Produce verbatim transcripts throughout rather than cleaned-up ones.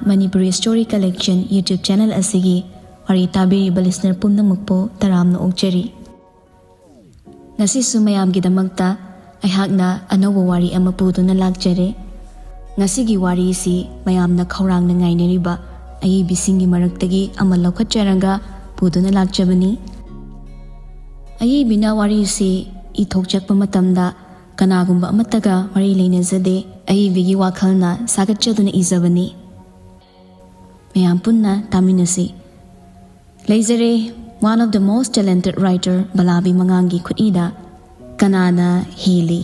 Manipuri Story Collection YouTube channel ꯑꯁꯤꯒꯤ ꯋꯥꯔꯤ ꯇꯥꯕꯤꯔꯤꯕ listener ꯄꯨꯝꯅꯃꯛꯄꯨ ꯇꯔꯥꯝꯅ ꯑꯣꯛꯆꯔꯤ꯫ ꯉꯁꯤꯁꯨ ꯃꯌꯥꯝꯒꯤꯗꯃꯛꯇ ꯑꯩꯍꯥꯛꯅ ꯑꯅꯧꯕ ꯋꯥꯔꯤ ꯑꯃ ꯄꯨꯗꯨꯅ ꯂꯥꯛꯆꯔꯦ꯫ ꯉꯁꯤꯒꯤ ꯋꯥꯔꯤꯁꯤ ꯃꯌꯥꯝꯅ ꯈꯧꯔꯥꯡꯅ ꯉꯥꯏꯅꯔꯤꯕ ꯑꯏꯕꯤꯁꯤꯡꯒꯤ ꯃꯔꯛꯇꯒꯤ ꯑꯃ ꯂꯧꯈꯠꯆꯔꯒ ꯄꯨꯗꯨꯅ ꯂꯥꯛꯆꯕꯅꯤ꯫ ꯑꯏꯕꯤꯅ ꯋꯥꯔꯤꯁꯤ ꯏꯊꯣꯛꯆꯔꯛꯄ ꯃꯇꯝꯗ ꯀꯅꯥꯒꯨꯝꯕ ꯑꯃꯠꯇꯒ ꯃꯔꯤ ꯂꯩꯅꯖꯗꯦ꯫ ꯑꯏꯕꯤꯒꯤ ꯋꯥꯈꯜꯅ ꯁꯥꯒꯠꯆꯗꯨꯅ ꯏꯖꯕꯅꯤ꯫ ꯃꯌꯥꯝ ꯄꯨꯟꯅ ꯇꯥꯃꯤꯟꯅꯁꯤ꯫ ꯂꯩꯖꯔꯦ, one of the most talented writer ꯕꯂꯥꯕꯤ ꯃꯉꯥꯡꯒꯤ ꯈꯨꯠꯏꯗ ꯀꯅꯥꯅ ꯍꯦꯜꯂꯤ?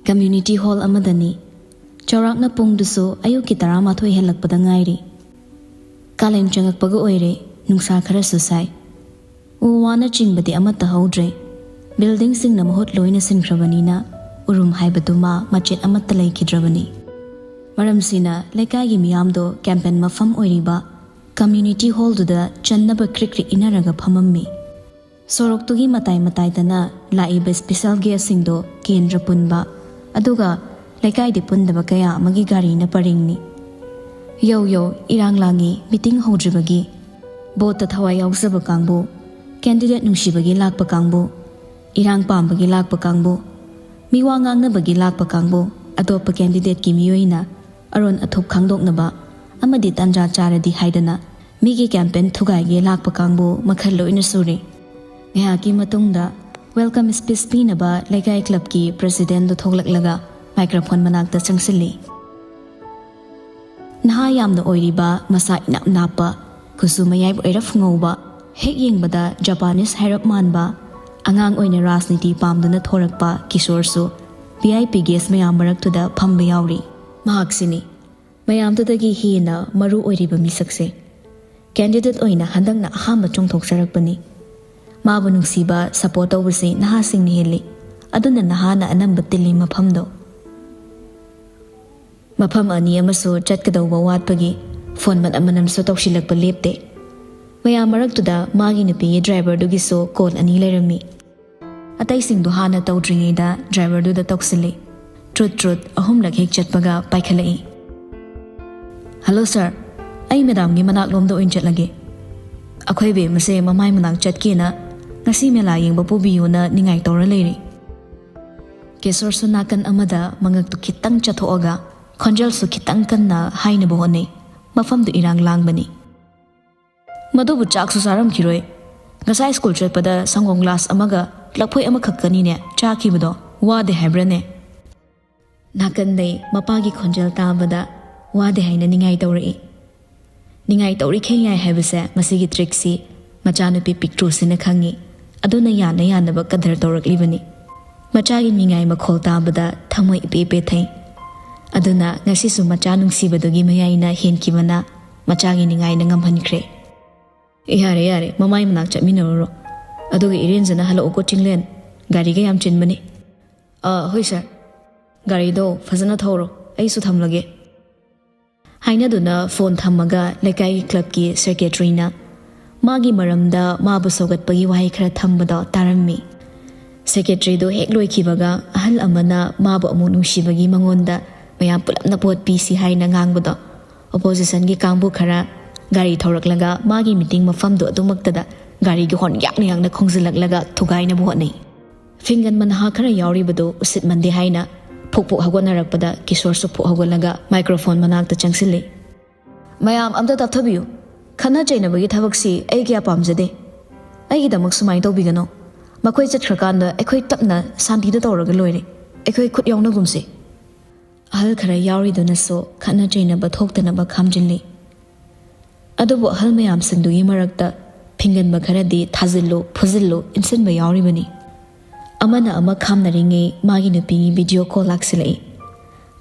Community hall ꯑꯃꯗꯅꯤ꯫ ꯆꯥꯎꯔꯥꯛꯅ ꯄꯨꯡꯗꯨꯁꯨ ꯑꯌꯨꯛꯀꯤ ꯇꯔꯥꯃꯥꯊꯣꯏ ꯍꯦꯜꯂꯛꯄꯗ ꯉꯥꯏꯔꯤ꯫ ꯀꯥꯂꯦꯟ ꯆꯪꯉꯛꯄꯒ ꯑꯣꯏꯔꯦ, ꯅꯨꯡꯁꯥ ꯈꯔꯁꯨ ꯁꯥꯏ꯫ ꯎ ꯋꯥꯅꯆꯤꯡꯕꯗꯤ ꯑꯃꯠꯇ ꯍꯧꯗ꯭ꯔꯦ꯫ Buildingꯁꯤꯡꯅ ꯃꯍꯨꯠ ꯂꯣꯏꯅ ꯁꯤꯟꯈ꯭ꯔꯕꯅꯤꯅ ꯎꯔꯨꯝ ꯍꯥꯏꯕꯗꯨꯃ ꯃꯆꯦꯠ ꯑꯃꯠꯇ ꯂꯩꯈꯤꯗ꯭ꯔꯕꯅꯤ꯫ ꯃꯔꯝꯁꯤꯅ ꯂꯩꯀꯥꯏꯒꯤ ꯃꯤꯌꯥꯝꯗꯣ campaign ꯃꯐꯝ ꯑꯣꯏꯔꯤꯕ community hallꯗꯨꯗ ꯆꯟꯅꯕ ꯀ꯭ꯔꯤꯛ ꯀ꯭ꯔꯤꯛ ꯏꯟꯅꯔꯒ ꯐꯝꯃꯝꯃꯤ꯫ ꯁꯣꯔꯣꯛꯇꯨꯒꯤ ꯃꯇꯥꯏ ꯃꯇꯥꯏꯗꯅ ꯂꯥꯛꯏꯕ special guestꯁꯤꯡꯗꯣ ꯀꯦꯟꯗ꯭ꯔ ꯄꯨꯟꯕ, ꯑꯗꯨꯒ ꯂꯩꯀꯥꯏꯗꯤ ꯄꯨꯟꯗꯕ ꯀꯌꯥ ꯑꯃꯒꯤ ꯒꯥꯔꯤꯅ ꯄꯔꯦꯡꯅꯤ꯫ ꯌꯧ ꯌꯧ, ꯏꯔꯥꯡ ꯂꯥꯡꯉꯤ, meeting ꯍꯧꯗ꯭ꯔꯤꯕꯒꯤ꯫ Voteꯇ ꯊꯋꯥꯏ ꯌꯥꯎꯖꯕ ꯀꯥꯡꯕꯨ, candidate ꯅꯨꯡꯁꯤꯕꯒꯤ ꯂꯥꯛꯄ ꯀꯥꯡꯕꯨ, ꯏꯔꯥꯡ ꯄꯥꯝꯕꯒꯤ ꯂꯥꯛꯄ ꯀꯥꯡꯕꯨ, ꯃꯤꯋꯥ ꯉꯥꯡꯅꯕꯒꯤ ꯂꯥꯛꯄ ꯀꯥꯡꯕꯨ, ꯑꯇꯣꯞꯄ candidateꯀꯤ ꯃꯤꯑꯣꯏꯅ ꯑꯔꯣꯟ ꯑꯊꯨꯞ ꯈꯪꯗꯣꯛꯅꯕ ꯑꯃꯗꯤ ꯇꯥꯟꯖꯥ ꯆꯥꯔꯗꯤ ꯍꯥꯏꯗꯅ ꯃꯤꯒꯤ campaign ꯊꯨꯒꯥꯏꯒꯦ ꯂꯥꯛꯄ ꯀꯥꯡꯕꯨ ꯃꯈꯜ ꯂꯣꯏꯅ ꯁꯨꯔꯦ꯫ ꯉꯥꯏꯍꯥꯛꯀꯤ ꯃꯇꯨꯡꯗ welcome speech ꯄꯤꯅꯕ ꯂꯩꯀꯥꯏ clubꯀꯤ presidentꯗꯨ ꯊꯣꯛꯂꯛꯂꯒ microphone ꯃꯅꯥꯛꯇ ꯆꯪꯁꯤꯜꯂꯤ꯫ ꯅꯍꯥ ꯌꯥꯝꯅ ꯑꯣꯏꯔꯤꯕ, ꯃꯁꯥ ꯏꯅꯥꯞ ꯅꯥꯞꯄ, ꯀꯨꯆꯨ ꯃꯌꯥꯏ ꯑꯣꯏꯔꯞ ꯉꯧꯕ, ꯍꯦꯛ ꯌꯦꯡꯕꯗ Japanese ꯍꯥꯏꯔꯞ ꯃꯥꯟꯕ, ꯑꯉꯥꯡ ꯑꯣꯏꯅ ꯔꯥꯖꯅꯤꯇꯤ ꯄꯥꯝꯗꯨꯅ ꯊꯣꯔꯛꯄ ꯀꯤꯁꯣꯔꯁꯨ V I P guest ꯃꯌꯥꯝ ꯃꯔꯛꯇꯨꯗ ꯐꯝꯕ ꯌꯥꯎꯔꯤ꯫ ꯃꯍꯥꯛꯁꯤꯅꯤ ꯃꯌꯥꯝꯗꯨꯗꯒꯤ ꯍꯦꯟꯅ ꯃꯔꯨ ꯑꯣꯏꯔꯤꯕ ꯃꯤꯁꯛꯁꯦ꯫ Candidate ꯑꯣꯏꯅ ꯍꯟꯗꯛꯅ ꯑꯍꯥꯟꯕ ꯆꯣꯡꯊꯣꯛꯆꯔꯛꯄꯅꯤ꯫ ꯃꯥꯕꯨ ꯅꯨꯡꯁꯤꯕ, support ꯇꯧꯕꯁꯤ ꯅꯍꯥꯁꯤꯡꯅ ꯍꯦꯜꯂꯤ꯫ ꯑꯗꯨꯅ ꯅꯍꯥꯅ ꯑꯅꯝꯕ ꯇꯤꯜꯂꯤ ꯃꯐꯝꯗꯣ꯫ ꯃꯐꯝ ꯑꯅꯤ ꯑꯃꯁꯨ ꯆꯠꯀꯗꯧꯕ ꯋꯥꯠꯄꯒꯤ phone ꯃꯅꯝ ꯃꯅꯝꯁꯨ ꯇꯧꯁꯤꯜꯂꯛꯄ ꯂꯦꯞꯇꯦ꯫ ꯃꯌꯥꯝ ꯃꯔꯛꯇꯨꯗ ꯃꯥꯒꯤ ꯅꯨꯄꯤꯒꯤ ꯗ꯭ꯔꯥꯏꯚꯔꯗꯨꯒꯤꯁꯨ ꯀꯣꯜ ꯑꯅꯤ ꯂꯩꯔꯝꯃꯤ꯫ ꯑꯇꯩꯁꯤꯡꯗꯨ ꯍꯥꯟꯅ ꯇꯧꯗ꯭ꯔꯤꯉꯩꯗ ꯗ꯭ꯔꯥꯏꯚꯔꯗꯨꯗ ꯇꯧꯁꯤꯜꯂꯤ꯫ ꯇ꯭ꯔꯨꯠ ꯇ꯭ꯔꯨꯠ ꯑꯍꯨꯝꯂꯛ ꯍꯦꯛ ꯆꯠꯄꯒ ꯄꯥꯏꯈꯠꯂꯛꯏ꯫ "ꯍꯜꯂꯣ ꯁꯥꯔ, ꯑꯩ ꯃꯦꯗꯥꯝꯒꯤ ꯃꯅꯥꯛꯂꯣꯝꯗ ꯑꯣꯏꯅ ꯆꯠꯂꯒꯦ꯫ ꯑꯩꯈꯣꯏ ꯕꯦꯝꯃꯁꯦ ꯃꯃꯥꯏ ꯃꯅꯥꯛ ꯆꯠꯀꯦꯅ ꯉꯁꯤ ꯃꯦꯂꯥ ꯌꯦꯡꯕ ꯄꯨꯕꯤꯌꯨꯅ ꯅꯤꯡꯉꯥꯏ ꯇꯧꯔ ꯂꯩꯔꯤ꯫" ꯀꯦꯁꯣꯔꯁꯨ ꯅꯥꯀꯟ ꯑꯃꯗ ꯃꯉꯛꯇꯨ ꯈꯤꯇꯪ ꯆꯠꯊꯣꯛꯑꯒ ꯈꯣꯟꯖꯦꯜꯁꯨ ꯈꯤꯇꯪ ꯀꯟꯅ ꯍꯥꯏꯅꯕ ꯍꯣꯠꯅꯩ꯫ ꯃꯐꯝꯗꯨ ꯏꯔꯥꯡ ꯂꯥꯡꯕꯅꯤ꯫ "ꯃꯗꯨꯕꯨ ꯆꯥꯛꯁꯨ ꯆꯥꯔꯝꯈꯤꯔꯣꯏ꯫ ꯉꯁꯥꯏ ꯁ꯭ꯀꯨꯜ ꯆꯠꯄꯗ ꯁꯪꯒꯣꯝ ꯒ꯭ꯂꯥꯁ ꯑꯃꯒ ꯂꯐꯣꯏ ꯑꯃꯈꯛꯀꯅꯤꯅꯦ ꯆꯥꯈꯤꯕꯗꯣ꯫ ꯋꯥꯗꯦ ꯍꯥꯏꯕ꯭ꯔꯅꯦ?" ꯅꯥꯀꯟꯗꯩ ꯃꯄꯥꯒꯤ ꯈꯣꯟꯖꯦꯜ ꯇꯥꯕꯗ ꯋꯥꯗꯦ ꯍꯥꯏꯅ ꯅꯤꯡꯉꯥꯏ ꯇꯧꯔꯛꯏ꯫ ꯅꯤꯡꯉꯥꯏ ꯇꯧꯔꯤꯈꯩ ꯌꯥꯏ ꯍꯥꯏꯕꯁꯦ ꯃꯁꯤꯒꯤ ꯇ꯭ꯔꯤꯛꯁꯤ ꯃꯆꯥꯅꯨꯄꯤ ꯄꯤꯛꯇ꯭ꯔꯨꯁꯤꯅ ꯈꯪꯉꯤ꯫ ꯑꯗꯨꯅ ꯌꯥꯅ ꯌꯥꯅꯕ ꯀꯗꯔ ꯇꯧꯔꯛꯂꯤꯕꯅꯤ꯫ ꯃꯆꯥꯒꯤ ꯅꯤꯡꯉꯥꯏ ꯃꯈꯣꯜ ꯇꯥꯕꯗ ꯊꯃꯣꯏ ꯏꯄꯦ ꯄꯦꯊꯩ꯫ ꯑꯗꯨꯅ ꯉꯁꯤꯁꯨ ꯃꯆꯥ ꯅꯨꯡꯁꯤꯕꯗꯨꯒꯤ ꯃꯌꯥꯏꯅ ꯍꯦꯟꯈꯤꯕꯅ ꯃꯆꯥꯒꯤ ꯅꯤꯡꯉꯥꯏꯅ ꯉꯝꯍꯟꯈ꯭ꯔꯦ꯫ "ꯑꯦ, ꯌꯥꯔꯦ, ꯌꯥꯔꯦ, ꯃꯃꯥꯏ ꯃꯅꯥꯛ ꯆꯠꯃꯤꯟꯅꯔꯨꯔꯣ꯫ ꯑꯗꯨꯒ ꯏꯔꯦꯟꯖꯅ ꯍꯜꯂꯛꯎꯀꯣ, ꯆꯤꯡꯂꯦꯟ꯫ ꯒꯥꯔꯤꯒ ꯌꯥꯝ ꯆꯤꯟꯕꯅꯤ꯫" "ꯑꯥ, ꯍꯣꯏ ꯁꯥꯔ꯫ ꯒꯥꯔꯤꯗꯣ ꯐꯖꯅ ꯊꯧꯔꯣ, ꯑꯩꯁꯨ ꯊꯝꯂꯒꯦ꯫" ꯍꯥꯏꯅꯗꯨꯅ ꯐꯣꯟ ꯊꯝꯃꯒ ꯂꯩꯀꯥꯏꯒꯤ ꯀ꯭ꯂꯕꯀꯤ ꯁꯦꯀ꯭ꯔꯦꯇꯔꯤꯅ ꯃꯥꯒꯤ ꯃꯔꯝꯗ ꯃꯥꯕꯨ ꯁꯧꯒꯠꯄꯒꯤ ꯋꯥꯍꯩ ꯈꯔ ꯊꯝꯕꯗꯣ ꯇꯥꯔꯝꯃꯤ꯫ ꯁꯦꯀ꯭ꯔꯦꯇꯔꯤꯗꯨ ꯍꯦꯛ ꯂꯣꯏꯈꯤꯕꯒ ꯑꯍꯜ ꯑꯃꯅ ꯃꯥꯕꯨ ꯑꯃꯨꯛ ꯅꯨꯡꯁꯤꯕꯒꯤ ꯃꯉꯣꯟꯗ ꯃꯌꯥꯝ ꯄꯨꯂꯞꯅ ꯚꯣꯠ ꯄꯤꯁꯤ ꯍꯥꯏꯅ ꯉꯥꯡꯕꯗꯣ, ꯑꯣꯄꯣꯖꯤꯁꯟꯒꯤ ꯀꯥꯡꯕꯨ ꯈꯔ ꯒꯥꯔꯤ ꯊꯧꯔꯛꯂꯒ ꯃꯥꯒꯤ ꯃꯤꯇꯤꯡ ꯃꯐꯝꯗꯨ ꯑꯗꯨꯃꯛꯇꯗ ꯒꯥꯔꯤꯒꯤ ꯍꯣꯔꯟ ꯌꯥꯛꯅ ꯌꯥꯛꯅ ꯈꯣꯡꯖꯤꯜꯂꯛꯂꯒ ꯊꯨꯒꯥꯏꯅꯕ ꯍꯣꯠꯅꯩ꯫ ꯐꯤꯡꯒꯟꯕ ꯅꯍꯥ ꯈꯔ ꯌꯥꯎꯔꯤꯕꯗꯨ ꯎꯁꯤꯠꯃꯟꯗꯦ ꯍꯥꯏꯅ ꯐꯨꯛ ꯐꯨꯛ ꯍꯧꯒꯠꯅꯔꯛꯄꯗ ꯀꯤꯁꯣꯔꯁꯨ ꯐꯨꯛ ꯍꯧꯒꯠꯂꯒ ꯃꯥꯏꯀ꯭ꯔꯣꯐꯣꯟ ꯃꯅꯥꯛꯇ ꯆꯪꯁꯤꯜꯂꯤ꯫ "ꯃꯌꯥꯝ ꯑꯝꯇ ꯇꯞꯊꯕꯤꯌꯨ꯫ ꯈꯠꯅ ꯆꯩꯅꯕꯒꯤ ꯊꯕꯛꯁꯤ ꯑꯩ ꯀꯌꯥ ꯄꯥꯝꯖꯗꯦ꯫ ꯑꯩꯒꯤꯗꯃꯛ ꯁꯨꯃꯥꯏꯅ ꯇꯧꯕꯤꯒꯅꯨ꯫ ꯃꯈꯣꯏ ꯆꯠꯈ꯭ꯔꯀꯥꯟꯗ ꯑꯩꯈꯣꯏ ꯇꯞꯅ ꯁꯥꯟꯇꯤꯗ ꯇꯧꯔꯒ ꯂꯣꯏꯔꯦ꯫ ꯑꯩꯈꯣꯏ ꯈꯨꯠ ꯌꯥꯎꯅꯒꯨꯝꯁꯤ꯫" ꯑꯍꯜ ꯈꯔ ꯌꯥꯎꯔꯤꯗꯨꯅꯁꯨ ꯈꯠꯅ ꯆꯩꯅꯕ ꯊꯣꯛꯇꯅꯕ ꯈꯥꯝꯖꯤꯜꯂꯤ꯫ ꯑꯗꯨꯕꯨ ꯑꯍꯜ ꯃꯌꯥꯝꯁꯤꯡꯗꯨꯒꯤ ꯃꯔꯛꯇ ꯐꯤꯡꯒꯟꯕ ꯈꯔꯗꯤ ꯊꯥꯖꯤꯜꯂꯨ, ꯐꯨꯖꯤꯜꯂꯨ, ꯏꯟꯁꯤꯟꯕ ꯌꯥꯎꯔꯤꯕꯅꯤ꯫ ꯑꯃꯅ ꯑꯃ ꯈꯥꯝꯅꯔꯤꯉꯩ ꯃꯥꯒꯤ ꯅꯨꯄꯤꯒꯤ ꯚꯤꯗꯤꯑꯣ ꯀꯣꯜ ꯂꯥꯛꯁꯤꯜꯂꯛꯏ꯫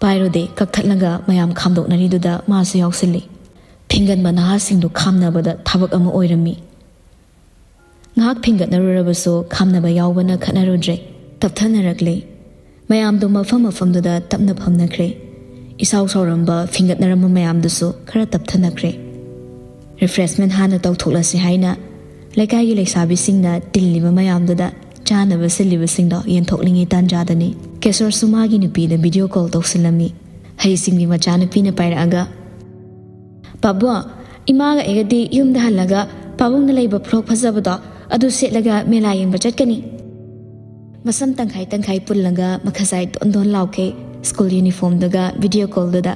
ꯄꯥꯏꯔꯨꯗꯦ, ꯀꯛꯊꯠꯂꯒ ꯃꯌꯥꯝ ꯈꯥꯝꯗꯣꯛꯅꯔꯤꯗꯨꯗ ꯃꯥꯁꯨ ꯌꯥꯎꯁꯤꯜꯂꯤ꯫ ꯐꯤꯡꯒꯟꯕ ꯅꯍꯥꯁꯤꯡꯗꯨ ꯈꯥꯝꯅꯕꯗ ꯊꯕꯛ ꯑꯃ ꯑꯣꯏꯔꯝꯃꯤ꯫ ꯉꯥꯏꯍꯥꯛ ꯐꯤꯡꯒꯠꯅꯔꯨꯔꯕꯁꯨ ꯈꯥꯝꯅꯕ ꯌꯥꯎꯕꯅ ꯈꯠꯅꯔꯨꯗ꯭ꯔꯦ, ꯇꯞꯊꯅꯔꯛꯂꯦ꯫ ꯃꯌꯥꯝꯗꯨ ꯃꯐꯝ ꯃꯐꯝꯗꯨꯗ ꯇꯞꯅ ꯐꯝꯅꯈ꯭ꯔꯦ꯫ ꯏꯁꯥꯎ ꯁꯥꯎꯔꯝꯕ, ꯐꯤꯡꯒꯠꯅꯔꯝꯕ ꯃꯌꯥꯝꯗꯨꯁꯨ ꯈꯔ ꯇꯞꯊꯅꯈ꯭ꯔꯦ꯫ ꯔꯤꯐ꯭ꯔꯦꯁꯃꯦꯟ ꯍꯥꯟꯅ ꯇꯧꯊꯣꯛꯂꯁꯤ ꯍꯥꯏꯅ ꯂꯩꯀꯥꯏꯒꯤ ꯂꯩꯁꯥꯕꯤꯁꯤꯡꯅ ꯇꯤꯜꯂꯤꯕ ꯃꯌꯥꯝꯗꯨꯗ ꯆꯥꯅꯕ ꯁꯤꯜꯂꯤꯕꯁꯤꯡꯗꯣ ꯌꯦꯟꯊꯣꯛꯂꯤꯉꯩ ꯇꯥꯟꯖꯥꯗꯅꯤ ꯀꯦꯁꯣꯔꯁꯨ ꯃꯥꯒꯤ ꯅꯨꯄꯤꯗ ꯚꯤꯗꯤꯑꯣ ꯀꯣꯜ ꯇꯧꯁꯤꯜꯂꯝꯃꯤ꯫ ꯍꯩꯁꯤꯡꯕꯤ ꯃꯆꯥꯅꯨꯄꯤꯅ ꯄꯥꯏꯔꯛꯑꯒ, "ꯄꯥꯕꯨꯡ, ꯏꯃꯥꯒ ꯑꯩꯒꯗꯤ ꯌꯨꯝꯗ ꯍꯜꯂꯒ ꯄꯥꯕꯨꯡꯅ ꯂꯩꯕ ꯐ꯭ꯔꯣꯛ ꯐꯖꯕꯗꯣ ꯑꯗꯨ ꯁꯦꯠꯂꯒ ꯃꯦꯂꯥ ꯌꯦꯡꯕ ꯆꯠꯀꯅꯤ꯫" ꯃꯁꯝ ꯇꯪꯈꯥꯏ ꯇꯪꯈꯥꯏ ꯄꯨꯜꯂꯒ ꯃꯈꯖꯥꯏ ꯗꯣꯟ ꯗꯣꯟ ꯂꯥꯎꯈꯩ ꯁ꯭ꯀꯨꯜ ꯌꯨꯅꯤꯐꯣꯔꯝꯗꯨꯒ ꯚꯤꯗꯤꯑꯣ ꯀꯣꯜꯗꯨꯗ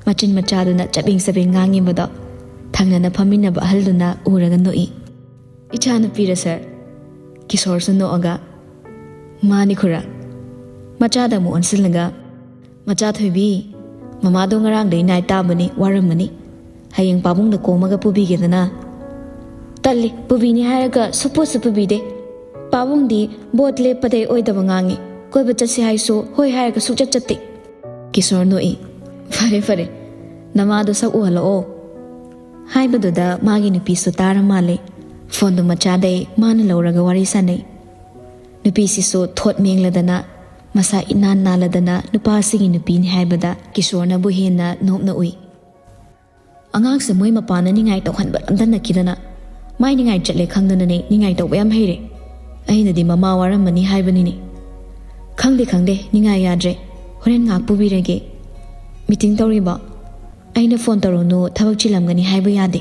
ꯃꯆꯤꯟ ꯃꯆꯥꯗꯨꯅ ꯆꯕꯦꯡ ꯆꯕꯦꯡ ꯉꯥꯡꯉꯤꯕꯗꯣ ꯊꯪꯅꯅ ꯐꯝꯃꯤꯟꯅꯕ ꯑꯍꯜꯗꯨꯅ ꯎꯔꯒ ꯅꯣꯛꯏ꯫ "ꯏꯆꯥꯅꯨꯄꯤꯔ ꯁꯥꯔ?" ꯀꯤꯁꯣꯔꯁꯨ ꯅꯣꯛꯑꯒ, "ꯃꯥꯅꯤ ꯈꯨꯔꯥ꯫" ꯃꯆꯥꯗ ꯑꯃꯨꯛ ꯑꯣꯟꯁꯤꯜꯂꯒ, "ꯃꯆꯥ ꯊꯣꯏꯕꯤ, ꯃꯃꯥꯗꯣ ꯉꯔꯥꯡꯗꯩ ꯅꯥꯏꯠ ꯇꯥꯕꯅꯤ, ꯋꯥꯔꯝꯃꯅꯤ꯫ ꯍꯌꯦꯡ ꯄꯥꯕꯨꯡꯗ ꯀꯣꯝꯃꯒ ꯄꯨꯕꯤꯒꯦꯗꯅ?" "ꯇꯜꯂꯤ, ꯄꯨꯕꯤꯅꯤ ꯍꯥꯏꯔꯒ ꯁꯨꯄꯨꯁꯨ ꯄꯨꯕꯤꯗꯦ꯫ ꯄꯥꯕꯨꯡꯗꯤ ꯚꯣꯠ ꯂꯦꯞꯄꯗꯩ ꯑꯣꯏꯗꯕ ꯉꯥꯡꯉꯤ꯫ ꯀꯣꯏꯕ ꯆꯠꯁꯤ ꯍꯥꯏꯁꯨ ꯍꯣꯏ ꯍꯥꯏꯔꯒ ꯁꯨꯛꯆꯠ ꯆꯠꯇꯦ꯫" ꯀꯤꯁꯣꯔ ꯅꯣꯛꯏ꯫ "ꯐꯔꯦ, ꯐꯔꯦ, ꯅꯃꯥꯗꯣ ꯁꯛ ꯎꯍꯜꯂꯛꯑꯣ꯫" ꯍꯥꯏꯕꯗꯨꯗ ꯃꯥꯒꯤ ꯅꯨꯄꯤꯁꯨ ꯇꯥꯔ ꯃꯥꯜꯂꯦ꯫ ꯐꯣꯟꯗꯨ ꯃꯆꯥꯗꯩ ꯃꯥꯅ ꯂꯧꯔꯒ ꯋꯥꯔꯤ ꯁꯥꯟꯅꯩ꯫ ꯅꯨꯄꯤꯁꯤꯁꯨ ꯊꯣꯠ ꯃꯦꯡꯂꯗꯅ, ꯃꯁꯥ ꯏꯅꯥꯟ ꯅꯥꯜꯂꯗꯅ ꯅꯨꯄꯥꯁꯤꯒꯤ ꯅꯨꯄꯤꯅꯤ ꯍꯥꯏꯕꯗ ꯀꯤꯁꯣꯔꯅꯕꯨ ꯍꯦꯟꯅ ꯅꯣꯞꯅ ꯎꯏ꯫ "ꯑꯉꯥꯡꯁꯦ ꯃꯣꯏ ꯃꯄꯥꯅ ꯅꯤꯡꯉꯥꯏ ꯇꯧꯍꯟꯕ ꯂꯝꯗꯝꯅꯈꯤꯗꯅ ꯃꯥꯏ ꯅꯤꯡꯉꯥꯏ ꯆꯠꯂꯦ ꯈꯪꯗꯅꯅꯦ ꯅꯤꯡꯉꯥꯏ ꯇꯧꯕ ꯌꯥꯝ ꯍꯩꯔꯦ꯫ ꯑꯩꯅꯗꯤ ꯃꯃꯥ ꯋꯥꯔꯝꯃꯅꯤ ꯍꯥꯏꯕꯅꯤꯅꯦ꯫" "ꯈꯪꯗꯦ, ꯈꯪꯗꯦ, ꯅꯤꯡꯉꯥꯏ ꯌꯥꯗ꯭ꯔꯦ꯫ ꯍꯣꯔꯦꯟ ꯉꯥꯏꯍꯥꯛ ꯄꯨꯕꯤꯔꯒꯦ꯫" "ꯃꯤꯇꯤꯡ ꯇꯧꯔꯤꯕꯣ?" "ꯑꯩꯅ ꯐꯣꯟ ꯇꯧꯔꯨꯅꯨ, ꯊꯕꯛ ꯆꯤꯜꯂꯝꯒꯅꯤ ꯍꯥꯏꯕ ꯌꯥꯗꯦ꯫"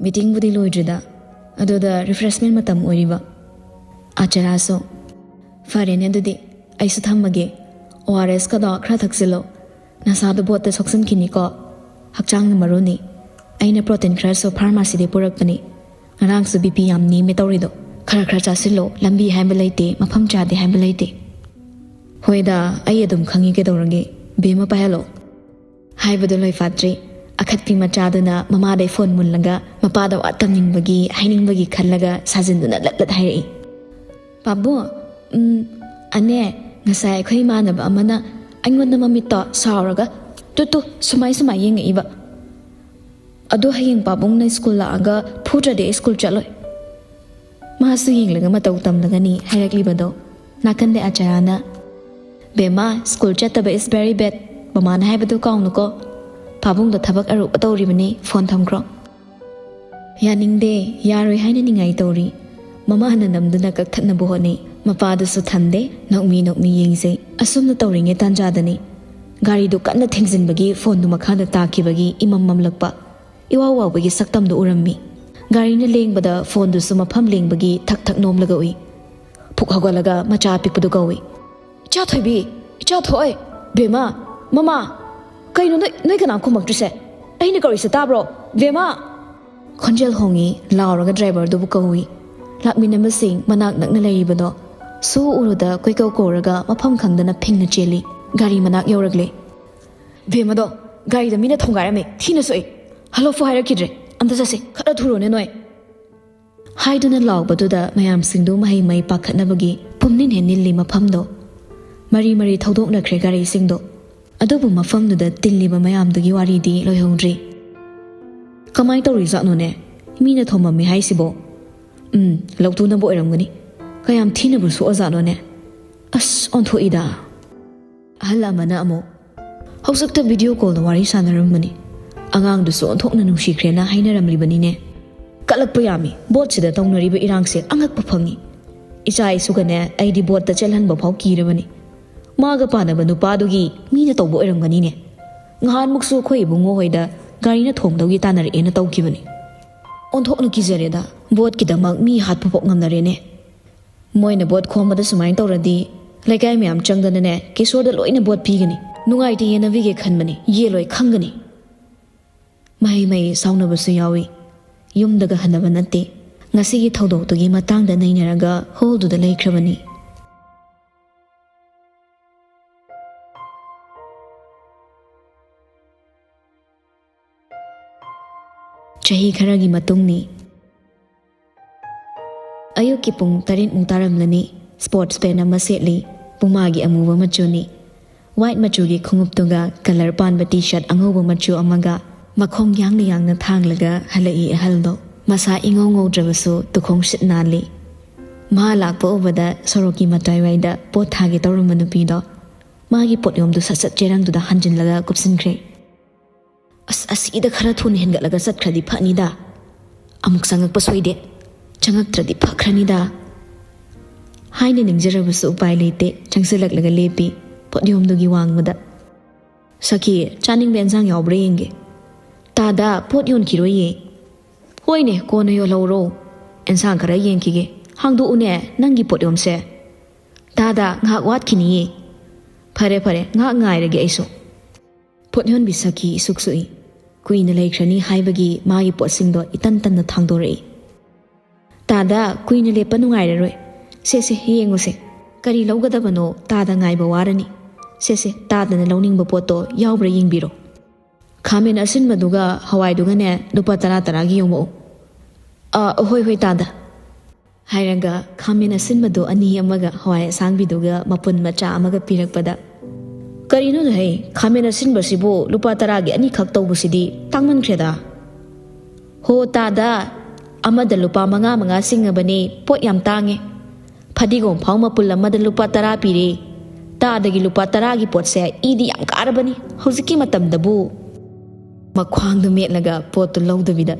"ꯃꯤꯇꯤꯡꯕꯨꯗꯤ ꯂꯣꯏꯗ꯭ꯔꯤꯗ, ꯑꯗꯨꯗ ꯔꯤꯐ꯭ꯔꯦꯁꯃꯦꯟ ꯃꯇꯝ ꯑꯣꯏꯔꯤꯕ꯫" ꯑꯆꯔꯥꯁꯨ, "ꯐꯔꯦꯅꯦ ꯑꯗꯨꯗꯤ, ꯑꯩꯁꯨ ꯊꯝꯃꯒꯦ꯫ ꯑꯣ ꯑꯥꯔ ꯑꯦꯁꯀꯗꯣ ꯈꯔ ꯊꯛꯆꯤꯜꯂꯣ꯫ ꯅꯁꯥꯗꯣ ꯚꯣꯠꯇ ꯁꯣꯛꯆꯟꯈꯤꯅꯤꯀꯣ꯫ ꯍꯛꯆꯥꯡꯅ ꯃꯔꯨꯅꯤ꯫ ꯑꯩꯅ ꯄ꯭ꯔꯣꯇꯤꯟ ꯈꯔꯁꯨ ꯐꯥꯔꯃꯥꯁꯤꯗꯩ ꯄꯨꯔꯛꯄꯅꯤ꯫ ꯉꯔꯥꯡꯁꯨ ꯕꯤ ꯄꯤ ꯌꯥꯝ ꯅꯦꯝꯃꯦ ꯇꯧꯔꯤꯗꯣ꯫ ꯈꯔ ꯈꯔ ꯆꯥꯁꯤꯜꯂꯣ, ꯂꯝꯕꯤ ꯍꯥꯏꯕ ꯂꯩꯇꯦ, ꯃꯐꯝ ꯆꯥꯗꯦ ꯍꯥꯏꯕ ꯂꯩꯇꯦ꯫" "ꯍꯣꯏꯗ, ꯑꯩ ꯑꯗꯨꯝ ꯈꯪꯉꯤ ꯀꯩꯗꯧꯔꯒꯦ꯫ ꯕꯦꯝꯃ ꯄꯥꯏꯍꯜꯂꯣ꯫" ꯍꯥꯏꯕꯗꯨ ꯂꯣꯏꯐꯥꯠꯇ꯭ꯔꯤ꯫ ꯑꯈꯠꯄꯤ ꯃꯆꯥꯗꯨꯅ ꯃꯃꯥꯗꯩ ꯐꯣꯟ ꯃꯨꯜꯂꯒ ꯃꯄꯥꯗ ꯋꯥ ꯇꯝꯅꯤꯡꯕꯒꯤ, ꯍꯥꯏꯅꯤꯡꯕꯒꯤ ꯈꯜꯂꯒ ꯁꯥꯖꯤꯟꯗꯨꯅ ꯂꯠ ꯂꯠ ꯍꯥꯏꯔꯛꯏ꯫ "ꯄꯥꯕꯨꯡ, ꯎꯝ, ꯑꯅꯦ, ꯉꯁꯥꯏ ꯑꯩꯈꯣꯏ ꯏꯃꯥꯟꯅꯕ ꯑꯃꯅ ꯑꯩꯉꯣꯟꯗ ꯃꯃꯤꯠꯇꯣ ꯁꯥꯎꯔꯒ ꯇꯨ ꯇꯨ ꯁꯨꯃꯥꯏ ꯁꯨꯃꯥꯏ ꯌꯦꯡꯉꯛꯏꯕ꯫ ꯑꯗꯣ ꯍꯌꯦꯡ ꯄꯥꯕꯨꯡꯅ ꯁ꯭ꯀꯨꯜ ꯂꯥꯛꯑꯒ ꯐꯨꯗ꯭ꯔꯗꯤ ꯑꯩ ꯁ꯭ꯀꯨꯜ ꯆꯠꯂꯣꯏ꯫" "ꯃꯥꯁꯨ ꯌꯦꯡꯂꯒ ꯃꯇꯧ ꯇꯝꯂꯒꯅꯤ" ꯍꯥꯏꯔꯛꯂꯤꯕꯗꯣ ꯅꯥꯀꯟꯗ ꯑꯆꯥꯌꯥꯅ, "ꯕꯦꯝꯃ, ꯁ꯭ꯀꯨꯜ ꯆꯠꯇꯕ is very bad꯫ ꯃꯃꯥꯅ ꯍꯥꯏꯕꯗꯨ ꯀꯥꯎꯅꯨꯀꯣ꯫ ꯄꯥꯕꯨꯡꯗꯣ ꯊꯕꯛ ꯑꯔꯨꯕ ꯇꯧꯔꯤꯕꯅꯤ, ꯐꯣꯟ ꯊꯝꯈ꯭ꯔꯣ꯫" ꯌꯥꯅꯤꯡꯗꯦ, ꯌꯥꯔꯣꯏ ꯍꯥꯏꯅ ꯅꯤꯡꯉꯥꯏ ꯇꯧꯔꯤ꯫ ꯃꯃꯥꯅ ꯅꯝꯗꯨꯅ ꯀꯛꯊꯠꯅꯕ ꯍꯣꯠꯅꯩ꯫ ꯃꯄꯥꯗꯨꯁꯨ ꯊꯝꯗꯦ, ꯅꯣꯛꯃꯤ ꯅꯣꯛꯃꯤ ꯌꯦꯡꯖꯩ꯫ ꯑꯁꯨꯝꯅ ꯇꯧꯔꯤꯉꯩ ꯇꯥꯟꯖꯥꯗꯅꯤ ꯒꯥꯔꯤꯗꯨ ꯀꯟꯅ ꯊꯦꯡꯖꯤꯟꯕꯒꯤ ꯐꯣꯟꯗꯨ ꯃꯈꯥꯗ ꯇꯥꯈꯤꯕꯒꯤ ꯏꯃꯝ ꯃꯝꯂꯛꯄ ꯏꯋꯥꯎ ꯋꯥꯎꯕꯒꯤ ꯁꯛꯇꯝꯗꯨ ꯎꯔꯝꯃꯤ꯫ ꯒꯥꯔꯤꯅ ꯂꯦꯡꯕꯗ ꯐꯣꯟꯗꯨꯁꯨ ꯃꯐꯝ ꯂꯦꯡꯕꯒꯤ ꯊꯛ ꯊꯛ ꯅꯣꯝꯂꯒ ꯎꯏ꯫ ꯐꯨꯛ ꯍꯧꯒꯠꯂꯒ ꯃꯆꯥ ꯑꯄꯤꯛꯄꯗꯨ ꯀꯧꯏ꯫ "ꯏꯆꯥ ꯊꯣꯏꯕꯤ, ꯏꯆꯥ ꯊꯣꯏ, ꯕꯦꯝꯃ, ꯃꯃꯥ, ꯀꯩꯅꯣ ꯅꯣꯏ, ꯅꯣꯏ ꯀꯅꯥ ꯈꯨꯝꯃꯛꯇ꯭ꯔꯤꯁꯦ? ꯑꯩꯅ ꯀꯧꯔꯤꯁꯦ ꯇꯥꯕ꯭ꯔꯣ? ꯕꯦꯝꯃ!" ꯈꯣꯟꯖꯦꯜ ꯍꯣꯡꯉꯤ, ꯂꯥꯎꯔꯒ ꯗ꯭ꯔꯥꯏꯚꯔꯗꯨꯕꯨ ꯀꯧꯏ꯫ ꯂꯥꯛꯃꯤꯟꯅꯕꯁꯤꯡ ꯃꯅꯥꯛ ꯅꯛꯅ ꯂꯩꯔꯤꯕꯗꯣ ꯁꯨ ꯎꯔꯨꯗ ꯀꯣꯏꯀꯧ ꯀꯧꯔꯒ ꯃꯐꯝ ꯈꯪꯗꯅ ꯐꯤꯡꯅ ꯆꯦꯜꯂꯤ꯫ ꯒꯥꯔꯤ ꯃꯅꯥꯛ ꯌꯧꯔꯛꯂꯦ꯫ "ꯕꯦꯝꯃꯗꯣ ꯒꯥꯔꯤꯗ ꯃꯤꯅ ꯊꯣꯡꯒꯥꯏꯔꯝꯃꯦ, ꯊꯤꯅ ꯁꯣꯛꯑꯦ꯫ ꯍꯜꯂꯣꯐꯨ ꯍꯥꯏꯔꯛꯈꯤꯗ꯭ꯔꯦ꯫ ꯑꯝꯇ ꯆꯠꯁꯤ, ꯈꯔ ꯊꯨꯔꯣꯅꯦ ꯅꯣꯏ!" ꯍꯥꯏꯗꯨꯅ ꯂꯥꯎꯕꯗꯨꯗ ꯃꯌꯥꯝꯁꯤꯡꯗꯨ ꯃꯍꯩ ꯃꯍꯩ ꯄꯥꯈꯠꯅꯕꯒꯤ ꯄꯨꯝꯅꯤꯟ ꯍꯦꯟ ꯅꯤꯜꯂꯤ ꯃꯐꯝꯗꯣ꯫ ꯃꯔꯤ ꯃꯔꯤ ꯊꯧꯗꯣꯛꯅꯈ꯭ꯔꯦ ꯒꯥꯔꯤꯁꯤꯡꯗꯣ꯫ ꯑꯗꯨꯕꯨ ꯃꯐꯝꯗꯨꯗ ꯇꯤꯜꯂꯤꯕ ꯃꯌꯥꯝꯗꯨꯒꯤ ꯋꯥꯔꯤꯗꯤ ꯂꯣꯏꯍꯧꯗ꯭ꯔꯤ꯫ "ꯀꯃꯥꯏ ꯇꯧꯔꯤꯖꯥꯠꯅꯣꯅꯦ? ꯃꯤꯅ ꯊꯣꯝꯃꯝꯃꯦ ꯍꯥꯏꯁꯤꯕꯣ? ꯎꯝ, ꯂꯧꯇꯨꯅꯕ ꯑꯣꯏꯔꯝꯒꯅꯤ꯫ ꯀꯌꯥꯝ ꯊꯤꯅꯕꯨ ꯁꯣꯛꯑꯖꯥꯠꯅꯣꯅꯦ? ꯑꯁ, ꯑꯣꯟꯊꯣꯛꯏꯗ!" ꯑꯍꯜ ꯑꯃꯅ ꯑꯃꯨꯛ, "ꯍꯧꯖꯤꯛꯇ ꯚꯤꯗꯤꯑꯣ ꯀꯣꯜꯗ ꯋꯥꯔꯤ ꯁꯥꯟꯅꯔꯝꯕꯅꯤ꯫ ꯑꯉꯥꯡꯗꯨꯁꯨ ꯑꯣꯟꯊꯣꯛꯅ ꯅꯨꯡꯁꯤꯈ꯭ꯔꯦꯅ ꯍꯥꯏꯅꯔꯝꯂꯤꯕꯅꯤꯅꯦ꯫ ꯀꯂꯛꯄ ꯌꯥꯝꯃꯤ, ꯕꯣꯠꯁꯤꯗ ꯇꯧꯅꯔꯤꯕ ꯏꯔꯥꯡꯁꯦ ꯑꯉꯛꯄ ꯐꯪꯉꯤ꯫ ꯏꯆꯥ ꯏꯁꯨꯒꯅꯦ ꯑꯩꯗꯤ ꯕꯣꯠꯇ ꯆꯦꯜꯍꯟꯕ ꯐꯥꯎ ꯀꯤꯔꯕꯅꯤ꯫ ꯃꯥꯒ ꯄꯥꯟꯅꯕ ꯅꯨꯄꯥꯗꯨꯒꯤ ꯃꯤꯅ ꯇꯧꯕ ꯑꯣꯏꯔꯝꯒꯅꯤꯅꯦ꯫ ꯉꯍꯥꯟꯃꯨꯛꯁꯨ ꯑꯩꯈꯣꯏ ꯏꯕꯨꯡꯉꯣ ꯍꯣꯏꯗ ꯒꯥꯔꯤꯅ ꯊꯣꯝꯗꯧꯒꯤ ꯇꯥꯟꯅꯔꯛꯑꯦꯅ ꯇꯧꯈꯤꯕꯅꯤ꯫ ꯑꯣꯟꯊꯣꯛꯅ ꯀꯤꯖꯔꯦꯗ, ꯕꯣꯠꯀꯤꯗꯃꯛ ꯃꯤ ꯍꯥꯠꯄ ꯐꯥꯎ ꯉꯝꯅꯔꯦꯅꯦ꯫ ꯃꯣꯏꯅ ꯕꯣꯠ ꯈꯣꯝꯕꯗ ꯁꯨꯃꯥꯏꯅ ꯇꯧꯔꯗꯤ ꯂꯩꯀꯥꯏ ꯃꯌꯥꯝ ꯆꯪꯗꯅꯅꯦ ꯀꯤꯁꯣꯔꯗ ꯂꯣꯏꯅ ꯕꯣꯠ ꯄꯤꯒꯅꯤ꯫ ꯅꯨꯡꯉꯥꯏꯇꯦ ꯌꯦꯟꯅꯕꯤꯒꯦ ꯈꯟꯕꯅꯤ, ꯌꯦꯜꯂꯣꯏ ꯈꯪꯒꯅꯤ꯫" ꯃꯍꯩ ꯃꯍꯩ ꯁꯥꯎꯅꯕꯁꯨ ꯌꯥꯎꯏ꯫ ꯌꯨꯝꯗꯒ ꯍꯟꯅꯕ ꯅꯠꯇꯦ꯫ ꯉꯁꯤꯒꯤ ꯊꯧꯗꯣꯛꯇꯨꯒꯤ ꯃꯇꯥꯡꯗ ꯅꯩꯅꯔꯒ ꯍꯣꯜꯗꯨꯗ ꯂꯩꯈ꯭ꯔꯕꯅꯤ꯫ ꯆꯍꯤ ꯈꯔꯒꯤ ꯃꯇꯨꯡꯅꯤ꯫ ꯑꯌꯨꯛꯀꯤ ꯄꯨꯡ ꯇꯔꯦꯠꯃꯨꯛ ꯇꯥꯔꯝꯂꯅꯤ꯫ ꯁ꯭ꯄꯣꯔꯠꯁ ꯄꯦꯟ ꯑꯃ ꯁꯦꯠꯂꯤ꯫ ꯄꯨꯃꯥꯒꯤ ꯑꯃꯨꯕ ꯃꯆꯨꯅꯤ꯫ ꯋꯥꯏꯠ ꯃꯆꯨꯒꯤ ꯈꯣꯡꯎꯞꯇꯨꯒ ꯀꯂꯔ ꯄꯥꯟꯕ ꯇꯤ ꯁꯥꯔꯠ ꯑꯉꯧꯕ ꯃꯆꯨ ꯑꯃꯒ ꯃꯈꯣꯡ ꯌꯥꯡꯅ ꯌꯥꯡꯅ ꯊꯥꯡꯂꯒ ꯍꯜꯂꯛꯏ ꯑꯍꯜꯗꯣ꯫ ꯃꯁꯥ ꯏꯉꯧ ꯉꯧꯗ꯭ꯔꯕꯁꯨ ꯇꯨꯈꯣꯡ ꯁꯤꯠ ꯅꯥꯜꯂꯤ꯫ ꯃꯥ ꯂꯥꯛꯄ ꯎꯕꯗ ꯁꯣꯔꯣꯛꯀꯤ ꯃꯇꯥꯏꯋꯥꯏꯗ ꯄꯣꯠ ꯊꯥꯒꯦ ꯇꯧꯔꯝꯕ ꯅꯨꯄꯤꯗꯣ ꯃꯥꯒꯤ ꯄꯣꯠꯌꯣꯝꯗꯨ ꯁꯠ ꯁꯠ ꯆꯦꯔꯪꯗꯨꯗ ꯍꯥꯟꯖꯤꯜꯂꯒ ꯀꯨꯞꯁꯤꯟꯈ꯭ꯔꯦ꯫ "ꯑꯁ, ꯑꯁꯤꯗ ꯈꯔ ꯊꯨꯅ ꯍꯦꯟꯒꯠꯂꯒ ꯆꯠꯈ꯭ꯔꯗꯤ ꯐꯅꯤꯗ꯫" "ꯑꯃꯨꯛ ꯆꯪꯉꯛꯄ ꯁꯣꯏꯗꯦ꯫ ꯆꯪꯉꯛꯇ꯭ꯔꯗꯤ ꯐꯈ꯭ꯔꯅꯤꯗ" ꯍꯥꯏꯅ ꯅꯤꯡꯖꯔꯕꯁꯨ ꯎꯄꯥꯏ ꯂꯩꯇꯦ꯫ ꯆꯪꯁꯤꯜꯂꯛꯂꯒ ꯂꯦꯞꯄꯤ ꯄꯣꯠꯌꯣꯝꯗꯨꯒꯤ ꯋꯥꯡꯃꯗ꯫ "ꯁꯈꯤ, ꯆꯥꯅꯤꯡꯕ ꯑꯦꯟꯁꯥꯡ ꯌꯥꯎꯕ꯭ꯔꯥ ꯌꯦꯡꯒꯦ꯫" "ꯇꯥꯗ, ꯄꯣꯠ ꯌꯣꯟꯈꯤꯔꯣꯏꯌꯦ꯫" "ꯍꯣꯏꯅꯦ, ꯀꯣꯟꯅ ꯌꯣꯜꯍꯧꯔꯣ꯫ ꯑꯦꯟꯁꯥꯡ ꯈꯔ ꯌꯦꯡꯈꯤꯒꯦ꯫ ꯍꯥꯡꯗꯣꯛꯎꯅꯦ ꯅꯪꯒꯤ ꯄꯣꯠꯌꯣꯝꯁꯦ꯫" "ꯇꯥꯗ, ꯉꯥꯏꯍꯥꯛ ꯋꯥꯠꯈꯤꯅꯤꯌꯦ꯫" "ꯐꯔꯦ ꯐꯔꯦ, ꯉꯥꯏꯍꯥꯛ ꯉꯥꯏꯔꯒꯦ ꯑꯩꯁꯨ꯫" ꯄꯣꯠ ꯌꯣꯟꯕꯤ ꯁꯈꯤ ꯏꯁꯨꯛ ꯁꯨꯛꯏ꯫ ꯀꯨꯏꯅ ꯂꯩꯈ꯭ꯔꯅꯤ ꯍꯥꯏꯕꯒꯤ ꯃꯥꯒꯤ ꯄꯣꯠꯁꯤꯡꯗꯣ ꯏꯇꯟ ꯇꯟꯅ ꯊꯥꯡꯗꯣꯔꯛꯏ꯫ "ꯇꯥꯗ, ꯀꯨꯏꯅ ꯂꯦꯞꯄ ꯅꯨꯡꯉꯥꯏꯔꯔꯣꯏ꯫ ꯁꯦ ꯁꯦ, ꯌꯦꯡꯉꯨꯁꯦ꯫ ꯀꯔꯤ ꯂꯧꯒꯗꯕꯅꯣ ꯇꯥꯗ ꯉꯥꯏꯕ ꯋꯥꯔꯅꯤ꯫ ꯁꯦ ꯁꯦ, ꯇꯥꯗꯅ ꯂꯧꯅꯤꯡꯕ ꯄꯣꯠꯇꯣ ꯌꯥꯎꯕ꯭ꯔꯥ ꯌꯦꯡꯕꯤꯔꯣ꯫ ꯈꯥꯃꯦꯟ ꯑꯁꯤꯟꯕꯗꯨꯒ ꯍꯋꯥꯏꯗꯨꯒꯅꯦ ꯂꯨꯄꯥ ꯇꯔꯥ ꯇꯔꯥꯒꯤ ꯌꯣꯝꯃꯛꯎ꯫" "ꯑ, ꯍꯣꯏ ꯍꯣꯏ ꯇꯥꯗ" ꯍꯥꯏꯔꯒ ꯈꯥꯃꯦꯟ ꯑꯁꯤꯟꯕꯗꯣ ꯑꯅꯤ ꯑꯃꯒ ꯍꯋꯥꯏ ꯑꯁꯥꯡꯕꯤꯗꯨꯒ ꯃꯄꯨꯟ ꯃꯆꯥ ꯑꯃꯒ ꯄꯤꯔꯛꯄꯗ, "ꯀꯔꯤꯅꯣꯗ ꯍꯩ, ꯈꯥꯃꯦꯟ ꯑꯁꯤꯟꯕꯁꯤꯕꯨ ꯂꯨꯄꯥ ꯇꯔꯥꯒꯤ ꯑꯅꯤꯈꯛ ꯇꯧꯕꯁꯤꯗꯤ ꯇꯥꯡꯃꯟꯈ꯭ꯔꯦꯗ꯫" "ꯍꯣ ꯇꯥꯗ, ꯑꯃꯗ ꯂꯨꯄꯥ ꯃꯉꯥ ꯃꯉꯥ ꯆꯤꯡꯉꯕꯅꯤ, ꯄꯣꯠ ꯌꯥꯝ ꯇꯥꯡꯉꯦ꯫ ꯐꯗꯤꯒꯣꯝ ꯐꯥꯎ ꯃꯄꯨꯜ ꯑꯃꯗ ꯂꯨꯄꯥ ꯇꯔꯥ ꯄꯤꯔꯦ꯫ ꯇꯥꯗꯒꯤ ꯂꯨꯄꯥ ꯇꯔꯥꯒꯤ ꯄꯣꯠꯁꯦ ꯏꯗꯤ ꯌꯥꯝ ꯀꯥꯔꯕꯅꯤ ꯍꯧꯖꯤꯛꯀꯤ ꯃꯇꯝꯗꯕꯨ꯫" ꯃꯈ꯭ꯋꯥꯡꯗꯣ ꯃꯦꯠꯂꯒ ꯄꯣꯠꯇꯨ ꯂꯧꯗꯕꯤꯗ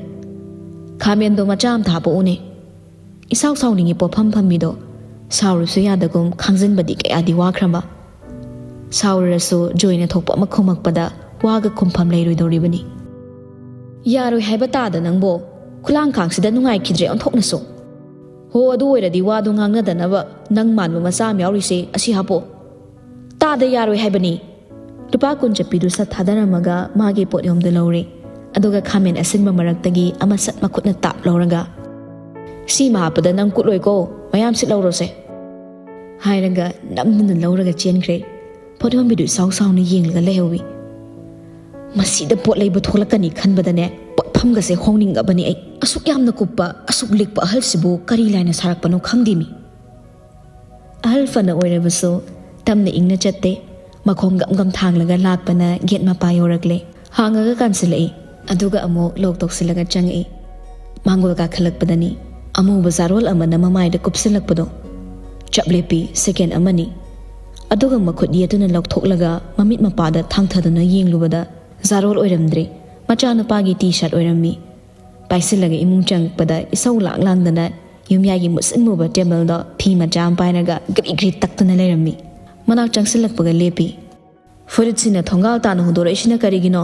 ꯈꯥꯃꯦꯟꯗꯣ ꯃꯆꯥ ꯑꯃ ꯊꯥꯄꯛꯎꯅꯦ꯫ ꯏꯁꯥꯎ ꯁꯥꯎꯅꯤꯡꯉꯤ ꯄꯣꯠꯐꯝ ꯐꯝꯃꯤꯗꯣ꯫ ꯁꯥꯎꯔꯁꯨ ꯌꯥꯗꯒꯨꯝ ꯈꯥꯡꯖꯤꯟꯕꯗꯤ ꯀꯌꯥꯗꯤ ꯋꯥꯈ꯭ꯔꯕ꯫ ꯁꯥꯎꯔꯔꯁꯨ ꯖꯣꯏꯅ ꯊꯣꯛꯄ ꯑꯃ ꯈꯨꯝꯃꯛꯄꯗ ꯋꯥꯒ ꯈꯨꯝꯐꯝ ꯂꯩꯔꯣꯏꯗꯧꯔꯤꯕꯅꯤ꯫ "ꯌꯥꯔꯣꯏ ꯍꯥꯏꯕ ꯇꯥꯗ ꯅꯪꯕꯣ꯫ ꯈꯨꯂꯥꯡ ꯈꯥꯡꯁꯤꯗ ꯅꯨꯡꯉꯥꯏꯈꯤꯗ꯭ꯔꯦ ꯑꯣꯟꯊꯣꯛꯅꯁꯨ꯫ ꯍꯣ, ꯑꯗꯨ ꯑꯣꯏꯔꯗꯤ ꯋꯥꯗꯣ ꯉꯥꯡꯅꯗꯅꯕ ꯅꯪ ꯃꯥꯟꯕ ꯃꯆꯥ ꯑꯃ ꯌꯥꯎꯔꯤꯁꯦ ꯑꯁꯤ ꯍꯥꯞꯄꯣ꯫ ꯇꯥꯗ ꯌꯥꯔꯣꯏ ꯍꯥꯏꯕꯅꯤ꯫" ꯂꯨꯄꯥ ꯀꯨꯟ ꯆꯠꯄꯤꯗꯨ ꯁꯠ ꯊꯥꯗꯔꯝꯃꯒ ꯃꯥꯒꯤ ꯄꯣꯠꯌꯣꯝꯗꯨ ꯂꯧꯔꯦ꯫ ꯑꯗꯨꯒ ꯈꯥꯃꯦꯟ ꯑꯁꯤꯟꯕ ꯃꯔꯛꯇꯒꯤ ꯑꯃ ꯁꯠ ꯃꯈꯨꯠꯅ ꯇꯥꯞ ꯂꯧꯔꯒ, "ꯁꯤꯃ ꯍꯥꯞꯄꯗ ꯅꯪ ꯀꯨꯠꯂꯣꯏꯀꯣ, ꯃꯌꯥꯝ ꯁꯤꯠ ꯂꯧꯔꯣꯁꯦ" ꯍꯥꯏꯔꯒ ꯅꯝꯗꯨꯅ ꯂꯧꯔꯒ ꯆꯦꯟꯈ꯭ꯔꯦ꯫ ꯄꯣꯠ ꯌꯣꯟꯕꯤꯗꯨ ꯏꯁꯥꯎ ꯁꯥꯎꯅ ꯌꯦꯡꯂꯒ ꯂꯩꯍꯧꯏ꯫ ꯃꯁꯤꯗ ꯄꯣꯠ ꯂꯩꯕ ꯊꯣꯛꯂꯛꯀꯅꯤ ꯈꯟꯕꯗꯅꯦ ꯄꯣꯠꯐꯝꯒꯁꯦ ꯍꯣꯡꯅꯤꯡꯉꯕꯅꯤ ꯑꯩ꯫ ꯑꯁꯨꯛ ꯌꯥꯝꯅ ꯀꯨꯞꯄ, ꯑꯁꯨꯛ ꯂꯤꯛꯄ ꯑꯍꯜꯁꯤꯕꯨ ꯀꯔꯤ ꯂꯥꯏꯅ ꯁꯥꯔꯛꯄꯅꯣ ꯈꯪꯗꯦꯃꯤ꯫ ꯑꯍꯜ ꯐꯅ ꯑꯣꯏꯔꯕꯁꯨ ꯇꯝꯅ ꯏꯪꯅ ꯆꯠꯇꯦ꯫ ꯃꯈꯣꯡ ꯒꯝ ꯒꯝ ꯊꯥꯡꯂꯒ ꯂꯥꯛꯄꯅ ꯒꯦꯠ ꯃꯄꯥ ꯌꯧꯔꯛꯂꯦ꯫ ꯍꯥꯡꯉꯒ ꯀꯥꯟꯁꯤꯜꯂꯛꯏ꯫ ꯑꯗꯨꯒ ꯑꯃꯨꯛ ꯂꯣꯛ ꯇꯧꯁꯤꯜꯂꯒ ꯆꯪꯉꯛꯏ꯫ ꯃꯥꯡꯒꯣꯜ ꯀꯥꯈꯠꯂꯛꯄꯗꯅꯤ ꯑꯃꯨꯕ ꯆꯥꯔꯣꯜ ꯑꯃꯅ ꯃꯃꯥꯏꯗ ꯀꯨꯞꯁꯤꯜꯂꯛꯄꯗꯣ꯫ ꯆꯞ ꯂꯦꯞꯄꯤ ꯁꯦꯀꯦꯟ ꯑꯃꯅꯤ꯫ ꯑꯗꯨꯒ ꯃꯈꯨꯠ ꯌꯦꯠꯇꯨꯅ ꯂꯧꯊꯣꯛꯂꯒ ꯃꯃꯤꯠ ꯃꯄꯥꯗ ꯊꯥꯡꯊꯗꯨꯅ ꯌꯦꯡꯂꯨꯕꯗ ꯆꯥꯔꯣꯜ ꯑꯣꯏꯔꯝꯗ꯭ꯔꯦ꯫ ꯃꯆꯥꯅꯨꯄꯥꯒꯤ ꯇꯤ ꯁꯥꯔꯠ ꯑꯣꯏꯔꯝꯃꯤ꯫ ꯄꯥꯏꯁꯤꯜꯂꯒ ꯏꯃꯨꯡ ꯆꯪꯉꯛꯄꯗ ꯏꯁꯧ ꯂꯥꯡ ꯂꯥꯡꯗꯅ ꯌꯨꯝꯌꯥꯏꯒꯤ ꯃꯨꯁꯤꯟ ꯃꯨꯕ ꯇꯦꯕꯜꯗꯣ ꯐꯤ ꯃꯆꯥ ꯑꯃ ꯄꯥꯏꯔꯒ ꯒ꯭ꯔꯤ ꯒ꯭ꯔꯤ ꯇꯛꯇꯨꯅ ꯂꯩꯔꯝꯃꯤ꯫ ꯃꯅꯥꯛ ꯆꯪꯁꯤꯜꯂꯛꯄꯒ ꯂꯦꯞꯄꯤ꯫ "ꯐꯨꯔꯤꯠꯁꯤꯅ ꯊꯣꯡꯒꯥꯜ ꯇꯥꯅ ꯍꯨꯟꯗꯣꯔꯛꯏꯁꯤꯅ ꯀꯔꯤꯒꯤꯅꯣ?"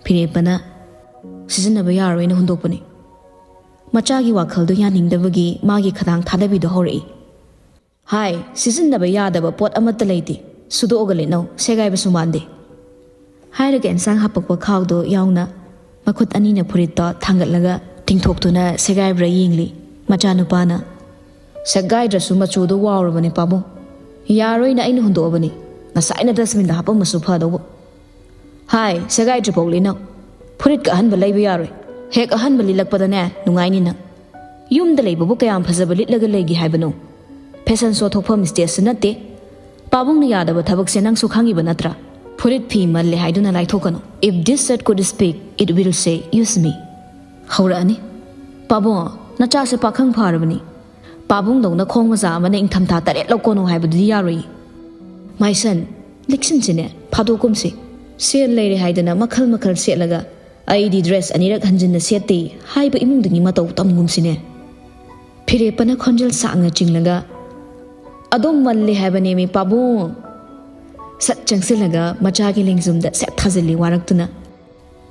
ꯐꯤꯔꯦꯞꯄꯅ "ꯁꯤꯖꯤꯟꯅꯕ ꯌꯥꯔꯣꯏꯅ ꯍꯨꯟꯗꯣꯛꯄꯅꯤ"꯫ ꯃꯆꯥꯒꯤ ꯋꯥꯈꯜꯗꯨ ꯌꯥꯅꯤꯡꯗꯕꯒꯤ ꯃꯥꯒꯤ ꯈꯗꯥꯡ ꯊꯥꯗꯕꯤꯗꯨ ꯍꯧꯔꯛꯏ꯫ "ꯍꯥꯏ, ꯁꯤꯖꯤꯟꯅꯕ ꯌꯥꯗꯕ ꯄꯣꯠ ꯑꯃꯠꯇ ꯂꯩꯇꯦ꯫ ꯁꯨꯗꯣꯛꯑꯒ ꯂꯤꯠꯅꯧ, ꯁꯦꯒꯥꯏꯕꯁꯨ ꯃꯥꯟꯗꯦ"꯫ ꯍꯥꯏꯔꯒ ꯑꯦꯟꯁꯥꯡ ꯍꯥꯞꯄꯛꯄ ꯈꯥꯎꯗꯣ ꯌꯥꯎꯅ ꯃꯈꯨꯠ ꯑꯅꯤꯅ ꯐꯨꯔꯤꯠꯇꯣ ꯊꯥꯡꯒꯠꯂꯒ ꯇꯤꯡꯊꯣꯛꯇꯨꯅ ꯁꯦꯒꯥꯏꯕ꯭ꯔꯥ ꯌꯦꯡꯂꯤ꯫ ꯃꯆꯥꯅꯨꯄꯥꯅ "ꯁꯦꯒꯥꯏꯗ꯭ꯔꯁꯨ ꯃꯆꯨꯗꯣ ꯋꯥꯎꯔꯕꯅꯦ ꯄꯥꯕꯨꯡ꯫ ꯌꯥꯔꯣꯏꯅ ꯑꯩꯅ ꯍꯨꯟꯗꯣꯛꯑꯕꯅꯤ꯫ ꯉꯁꯥꯏꯅ ꯗꯁꯕꯤꯟꯗ ꯍꯥꯞꯄꯝꯃꯁꯨ ꯐꯗꯧꯕ꯫ ꯍꯥꯏ, ꯁꯦꯒꯥꯏꯗ꯭ꯔꯤꯐꯥꯎ ꯂꯤꯠꯅꯧ꯫ ꯐꯨꯔꯤꯠꯀ ꯑꯍꯟꯕ ꯂꯩꯕ ꯌꯥꯔꯣꯏ꯫ ꯍꯦꯛ ꯑꯍꯟꯕ ꯂꯤꯠꯂꯛꯄꯗꯅꯦ ꯅꯨꯡꯉꯥꯏꯅꯤ ꯅꯪ꯫ ꯌꯨꯝꯗ ꯂꯩꯕꯕꯨ ꯀꯌꯥꯝ ꯐꯖꯕ ꯂꯤꯠꯂꯒ ꯂꯩꯒꯦ ꯍꯥꯏꯕꯅꯣ? ꯐꯦꯁꯟ ꯁꯣ ꯊꯣꯛꯐꯝ ꯁ꯭ꯇꯦꯖꯁꯨ ꯅꯠꯇꯦ꯫ ꯄꯥꯕꯨꯡꯅ ꯌꯥꯗꯕ ꯊꯕꯛꯁꯦ ꯅꯪꯁꯨ ꯈꯪꯉꯤꯕ ꯅꯠꯇ꯭ꯔꯥ? ꯐꯨꯔꯤꯠ ꯐꯤ ꯃꯜꯂꯦ ꯍꯥꯏꯗꯨꯅ ꯂꯥꯏꯊꯣꯛꯀꯅꯨ꯫ If this shirt could speak, it will say, "Use me." ꯍꯧꯔꯛꯑꯅꯤ꯫ "ꯄꯥꯕꯨꯡ, ꯅꯆꯥꯁꯦ ꯄꯥꯈꯪ ꯐꯥꯔꯕꯅꯤ꯫ ꯄꯥꯕꯨꯡꯗꯧꯅ ꯈꯣꯡ ꯃꯆꯥ ꯑꯃꯅ ꯏꯪꯊꯝꯊꯥ ꯇꯔꯦꯠ ꯂꯧꯀꯣꯅꯣ ꯍꯥꯏꯕꯗꯨꯗꯤ ꯌꯥꯔꯣꯏ꯫ My son, ꯂꯤꯛꯁꯤꯟꯁꯤꯅꯦ, ꯐꯥꯗꯣꯛꯀꯨꯝꯁꯤ꯫ ꯁꯦꯜ ꯂꯩꯔꯦ ꯍꯥꯏꯗꯅ ꯃꯈꯜ ꯃꯈꯜ ꯁꯦꯠꯂꯒ ꯑꯩꯗꯤ ꯗ꯭ꯔꯦꯁ ꯑꯅꯤꯔꯛ ꯍꯟꯖꯤꯟꯅ ꯁꯦꯠꯇꯦ ꯍꯥꯏꯕ ꯏꯃꯨꯡꯗꯨꯒꯤ ꯃꯇꯧ ꯇꯝꯒꯨꯝꯁꯤꯅꯦ"꯫ ꯐꯤꯔꯦꯞꯄꯅ ꯈꯣꯟꯖꯦꯜ ꯁꯥꯡꯅ ꯆꯤꯡꯂꯒ, "ꯑꯗꯨꯝ ꯃꯜꯂꯦ ꯍꯥꯏꯕꯅꯦꯃꯤ ꯄꯥꯕꯨꯡ"꯫ ꯁꯠ ꯆꯪꯁꯤꯜꯂꯒ ꯃꯆꯥꯒꯤ ꯂꯦꯡꯖꯨꯝꯗ ꯁꯦꯠ ꯊꯥꯖꯤꯜꯂꯤ ꯋꯥꯔꯛꯇꯨꯅ꯫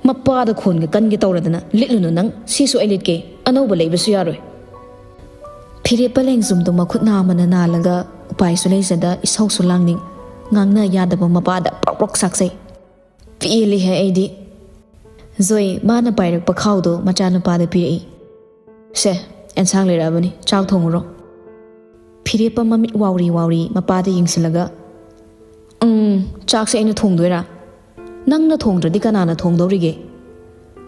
"ꯃꯄꯥꯗ ꯈꯣꯟꯒ ꯀꯟꯒꯦ ꯇꯧꯔꯗꯅ, ꯂꯤꯠꯂꯨꯅꯨ ꯅꯪ, ꯁꯤꯁꯨ ꯑꯩ ꯂꯤꯠꯀꯦ, ꯑꯅꯧꯕ ꯂꯩꯕꯁꯨ ꯌꯥꯔꯣꯏ"꯫ ꯐꯤꯔꯦꯞꯄ ꯂꯦꯡꯖꯨꯝꯗꯣ ꯃꯈꯨꯠ ꯅꯥꯝꯃꯅ ꯅꯥꯜꯂꯒ ꯎꯄꯥꯏꯁꯨ ꯂꯩꯖꯗ ꯏꯁꯧꯁꯨ ꯂꯥꯡꯅꯤꯡ, ꯉꯥꯡꯅ ꯌꯥꯗꯕ ꯃꯄꯥꯗ ꯄ꯭ꯔꯣꯛ ꯄ꯭ꯔꯣꯛ ꯁꯥꯛꯆꯩ꯫ "ꯄꯦꯜꯂꯤꯍꯦ ꯑꯩꯗꯤ"꯫ ꯖꯣꯏ ꯃꯥꯅ ꯄꯥꯏꯔꯛꯄ ꯈꯥꯎꯗꯣ ꯃꯆꯥꯅꯨꯄꯥꯗ ꯄꯤꯔꯛꯏ꯫ "ꯁꯦ, ꯑꯦꯟꯁꯥꯡ ꯂꯩꯔꯛꯑꯕꯅꯤ, ꯆꯥꯛ ꯊꯣꯡꯉꯨꯔꯣ"꯫ ꯐꯤꯔꯦꯞꯄ ꯃꯃꯤꯠ ꯋꯥꯎꯔꯤ ꯋꯥꯎꯔꯤ ꯃꯄꯥꯗ ꯌꯦꯡꯁꯤꯜꯂꯒ, "ꯎꯝ, ꯆꯥꯛꯁꯦ ꯑꯩꯅ ꯊꯣꯡꯗꯣꯏꯔꯥ? ꯅꯪꯅ ꯊꯣꯡꯗ꯭ꯔꯗꯤ ꯀꯅꯥꯅ ꯊꯣꯡꯗꯧꯔꯤꯒꯦ?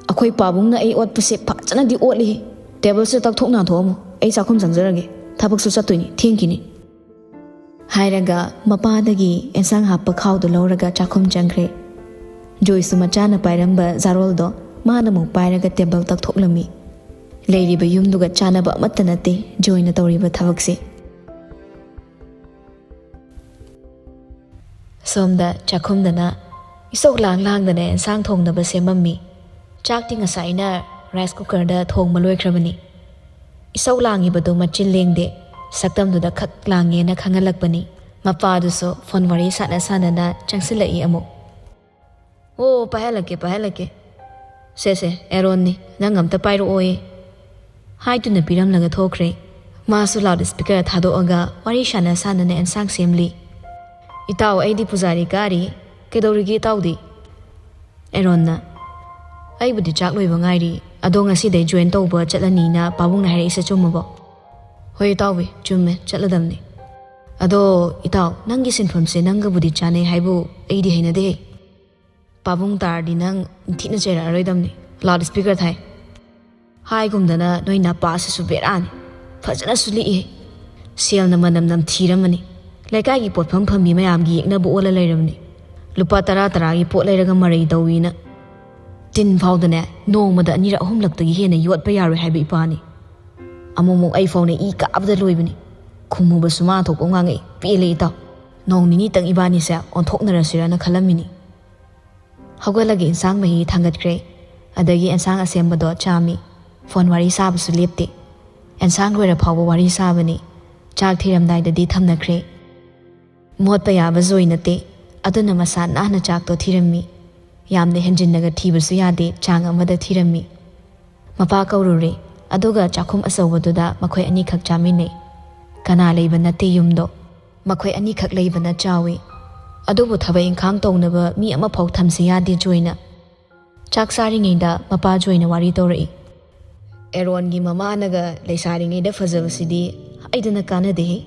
ꯑꯩꯈꯣꯏ ꯄꯥꯕꯨꯡꯅ ꯑꯩ ꯑꯣꯠꯄꯁꯦ ꯐꯖꯅꯗꯤ ꯑꯣꯠꯂꯤ꯫ ꯇꯦꯕꯜꯁꯦ ꯇꯛꯊꯣꯛ ꯅꯥꯟꯊꯣꯛꯑꯝꯃꯣ, ꯑꯩ ꯆꯥꯛꯈꯨꯝ ꯆꯪꯖꯔꯒꯦ꯫ ꯊꯕꯛꯁꯨ ꯆꯠꯇꯣꯏꯅꯤ, ꯊꯦꯡꯈꯤꯅꯤ"꯫ ꯍꯥꯏꯔꯒ ꯃꯄꯥꯗꯒꯤ ꯑꯦꯟꯁꯥꯡ ꯍꯥꯞꯄ ꯈꯥꯎꯗꯨ ꯂꯧꯔꯒ ꯆꯥꯛꯈꯨꯝ ꯆꯪꯈ꯭ꯔꯦ꯫ ꯖꯣꯏꯁꯨ ꯃꯆꯥꯅ ꯄꯥꯏꯔꯝꯕ ꯖꯥꯔꯣꯜꯗꯣ ꯃꯥꯅ ꯑꯃꯨꯛ ꯄꯥꯏꯔꯒ ꯇꯦꯕꯜ ꯇꯛꯊꯣꯛꯂꯝꯃꯤ꯫ ꯂꯩꯔꯤꯕ ꯌꯨꯝꯗꯨꯒ ꯆꯥꯟꯅꯕ ꯑꯃꯠꯇ ꯅꯠꯇꯦ ꯖꯣꯏꯅ ꯇꯧꯔꯤꯕ ꯊꯕꯛꯁꯦ꯫ ꯁꯣꯝꯗ ꯆꯥꯛꯈꯨꯝꯗꯅ ꯏꯁꯧ ꯂꯥꯡ ꯂꯥꯡꯗꯅ ꯑꯦꯟꯁꯥꯡ ꯊꯣꯡꯅꯕ ꯁꯦꯝꯃꯝꯃꯤ꯫ ꯆꯥꯛꯇꯤ ꯉꯁꯥꯏꯅ ꯔꯥꯏꯁ ꯀꯨꯀꯔꯗ ꯊꯣꯡꯕ ꯂꯣꯏꯈ꯭ꯔꯕꯅꯤ꯫ ꯏꯁꯧ ꯂꯥꯡꯉꯤꯕꯗꯨ ꯃꯆꯤꯟ ꯂꯦꯡꯗꯦ, ꯁꯛꯇꯝꯗꯨꯗ ꯈꯛ ꯂꯥꯡꯉꯦꯅ ꯈꯪꯍꯜꯂꯛꯄꯅꯤ꯫ ꯃꯄꯥꯗꯨꯁꯨ ꯐꯣꯟ ꯋꯥꯔꯤ ꯁꯥꯟꯅ ꯁꯥꯟꯅꯅ ꯆꯪꯁꯤꯜꯂꯛꯏ ꯑꯃꯨꯛ꯫ "ꯑꯣ, ꯄꯥꯏꯍꯜꯂꯛꯀꯦ, ꯄꯥꯏꯍꯜꯂꯛꯀꯦ꯫ ꯁꯦ, ꯁꯦ, ꯑꯦꯔꯣꯟꯅꯤ, ꯅꯪ ꯑꯝꯇ ꯄꯥꯏꯔꯛꯑꯣꯌꯦ" ꯍꯥꯏꯗꯨꯅ ꯄꯤꯔꯝꯂꯒ ꯊꯣꯛꯈ꯭ꯔꯦ꯫ ꯃꯥꯁꯨ ꯂꯥꯎꯗ ꯁ꯭ꯄꯤꯀꯔ ꯊꯥꯗꯣꯛꯑꯒ ꯋꯥꯔꯤ ꯁꯥꯟꯅ ꯁꯥꯟꯅꯅ ꯑꯦꯟꯁꯥꯡ ꯁꯦꯝꯂꯤ꯫ "ꯏꯇꯥꯎ, ꯑꯩꯗꯤ ꯄꯨꯖꯥꯔꯤ ꯀꯥꯔꯤ꯫ ꯀꯩꯗꯧꯔꯤꯒꯦ ꯏꯇꯥꯎꯗꯤ?" ꯑꯦꯔꯣꯟꯅ, "ꯑꯩꯕꯨꯗꯤ ꯆꯥꯛ ꯂꯣꯏꯕ ꯉꯥꯏꯔꯤ꯫ ꯑꯗꯣ ꯉꯁꯤꯗꯩ ꯖꯣꯏꯟ ꯇꯧꯕ ꯆꯠꯂꯅꯤꯅ ꯄꯥꯕꯨꯡꯅ ꯍꯥꯏꯔꯛꯏꯁꯦ ꯆꯨꯝꯃꯕꯣ?" "ꯍꯣꯏ ꯏꯇꯥꯎꯕꯤ, ꯆꯨꯝꯃꯦ, ꯆꯠꯂꯗꯝꯅꯤ꯫ ꯑꯗꯣ ꯏꯇꯥꯎ, ꯅꯪꯒꯤ ꯁꯤꯟꯐꯝꯁꯦ ꯅꯪꯒꯕꯨꯗꯤ ꯆꯥꯟꯅꯩ ꯍꯥꯏꯕꯨ ꯑꯩꯗꯤ ꯍꯩꯅꯗꯦ꯫ ꯄꯥꯕꯨꯡ ꯇꯥꯔꯗꯤ ꯅꯪ ꯊꯤꯅ ꯆꯩꯔꯛꯑꯔꯣꯏꯗꯝꯅꯤ꯫ ꯂꯥꯎꯗ ꯁ꯭ꯄꯤꯀꯔ ꯊꯥꯏ" ꯍꯥꯏꯒꯨꯝꯗꯅ ꯅꯣꯏ ꯅꯄꯥꯁꯤꯁꯨ ꯕꯦꯔꯥꯅꯤ꯫ ꯐꯖꯅꯁꯨ ꯂꯤꯛꯏ꯫ ꯁꯦꯜꯅ ꯃꯅꯝ ꯅꯝꯊꯤꯔꯝꯃꯅꯤ꯫ ꯂꯩꯀꯥꯏꯒꯤ ꯄꯣꯠꯐꯝ ꯐꯝꯕꯤ ꯃꯌꯥꯝꯒꯤ ꯌꯦꯛꯅꯕ ꯑꯣꯜꯂ ꯂꯩꯔꯕꯅꯤ꯫ ꯂꯨꯄꯥ ꯇꯔꯥ ꯇꯔꯥꯒꯤ ꯄꯣꯠ ꯂꯩꯔꯒ ꯃꯔꯩ ꯇꯧꯏꯅ꯫ ꯇꯤꯟ ꯐꯥꯎꯗꯅꯦ, ꯅꯣꯡꯃꯗ ꯑꯅꯤꯔꯛ ꯑꯍꯨꯝꯂꯛꯇꯒꯤ ꯍꯦꯟꯅ ꯌꯣꯠꯄ ꯌꯥꯔꯣꯏ ꯍꯥꯏꯕ ꯏꯄꯥꯅꯤ꯫ ꯑꯃꯨꯛꯃꯨꯛ ꯑꯩ ꯐꯥꯎꯅ ꯏ ꯀꯥꯕꯗ ꯂꯣꯏꯕꯅꯤ꯫ ꯈꯨꯝꯃꯨꯕꯁꯨ ꯃꯥ ꯊꯣꯛꯄ ꯉꯥꯡꯉꯛꯏ꯫ "ꯄꯦꯜꯂꯦ ꯏꯇꯥꯎ꯫ ꯅꯣꯡ ꯅꯤꯅꯤꯇꯪ ꯏꯕꯥꯅꯤꯁꯦ ꯑꯣꯟꯊꯣꯛꯅꯔꯁꯤꯔꯅ ꯈꯜꯂꯝꯃꯤꯅꯤ"꯫ ꯍꯧꯒꯠꯂꯒ ꯏꯟꯁꯥꯡ ꯃꯍꯤ ꯊꯥꯡꯒꯠꯈ꯭ꯔꯦ꯫ ꯑꯗꯒꯤ ꯑꯦꯟꯁꯥꯡ ꯑꯁꯦꯝꯕꯗꯣ ꯆꯥꯝꯃꯤ꯫ ꯐꯣꯟ ꯋꯥꯔꯤ ꯁꯥꯕꯁꯨ ꯂꯦꯞꯇꯦ꯫ ꯑꯦꯟꯁꯥꯡ ꯂꯣꯏꯔ ꯐꯥꯎꯕ ꯋꯥꯔꯤ ꯁꯥꯕꯅꯤ꯫ ꯆꯥꯛ ꯊꯤꯔꯝꯗꯥꯏꯗꯗꯤ ꯊꯝꯅꯈ꯭ꯔꯦ꯫ ꯃꯣꯠꯄ ꯌꯥꯕ ꯖꯣꯏ ꯅꯠꯇꯦ꯫ ꯑꯗꯨꯅ ꯃꯁꯥ ꯅꯥꯟꯅ ꯆꯥꯛꯇꯣ ꯊꯤꯔꯝꯃꯤ꯫ ꯌꯥꯝꯅ ꯍꯦꯟꯖꯤꯟꯅꯒ ꯊꯤꯕꯁꯨ ꯌꯥꯗꯦ, ꯆꯥꯡ ꯑꯃꯗ ꯊꯤꯔꯝꯃꯤ꯫ ꯃꯄꯥ ꯀꯧꯔꯨꯔꯦ꯫ ꯑꯗꯨꯒ ꯆꯥꯛꯈꯨꯝ ꯑꯆꯧꯕꯗꯨꯗ ꯃꯈꯣꯏ ꯑꯅꯤꯈꯛ ꯆꯥꯃꯤꯟꯅꯩ꯫ ꯀꯅꯥ ꯂꯩꯕ ꯅꯠꯇꯦ ꯌꯨꯝꯗꯣ꯫ ꯃꯈꯣꯏ ꯑꯅꯤꯈꯛ ꯂꯩꯕꯅ ꯆꯥꯎꯏ꯫ ꯑꯗꯨꯕꯨ ꯊꯕꯛ ꯏꯪꯈꯥꯡ ꯇꯧꯅꯕ ꯃꯤ ꯑꯃꯐꯥꯎ ꯊꯝꯁꯤ ꯌꯥꯗꯦ ꯖꯣꯏꯅ꯫ ꯆꯥꯛ ꯆꯥꯔꯤꯉꯩꯗ ꯃꯄꯥ ꯖꯣꯏꯅ ꯋꯥꯔꯤ ꯇꯧꯔꯛꯏ꯫ "ꯑꯦꯔꯣꯟꯒꯤ ꯃꯃꯥꯅꯒ ꯂꯩꯁꯥꯔꯤꯉꯩꯗ ꯐꯖꯕꯁꯤꯗꯤ ꯍꯥꯏꯗꯅ ꯀꯥꯟꯅꯗꯦꯍꯦ꯫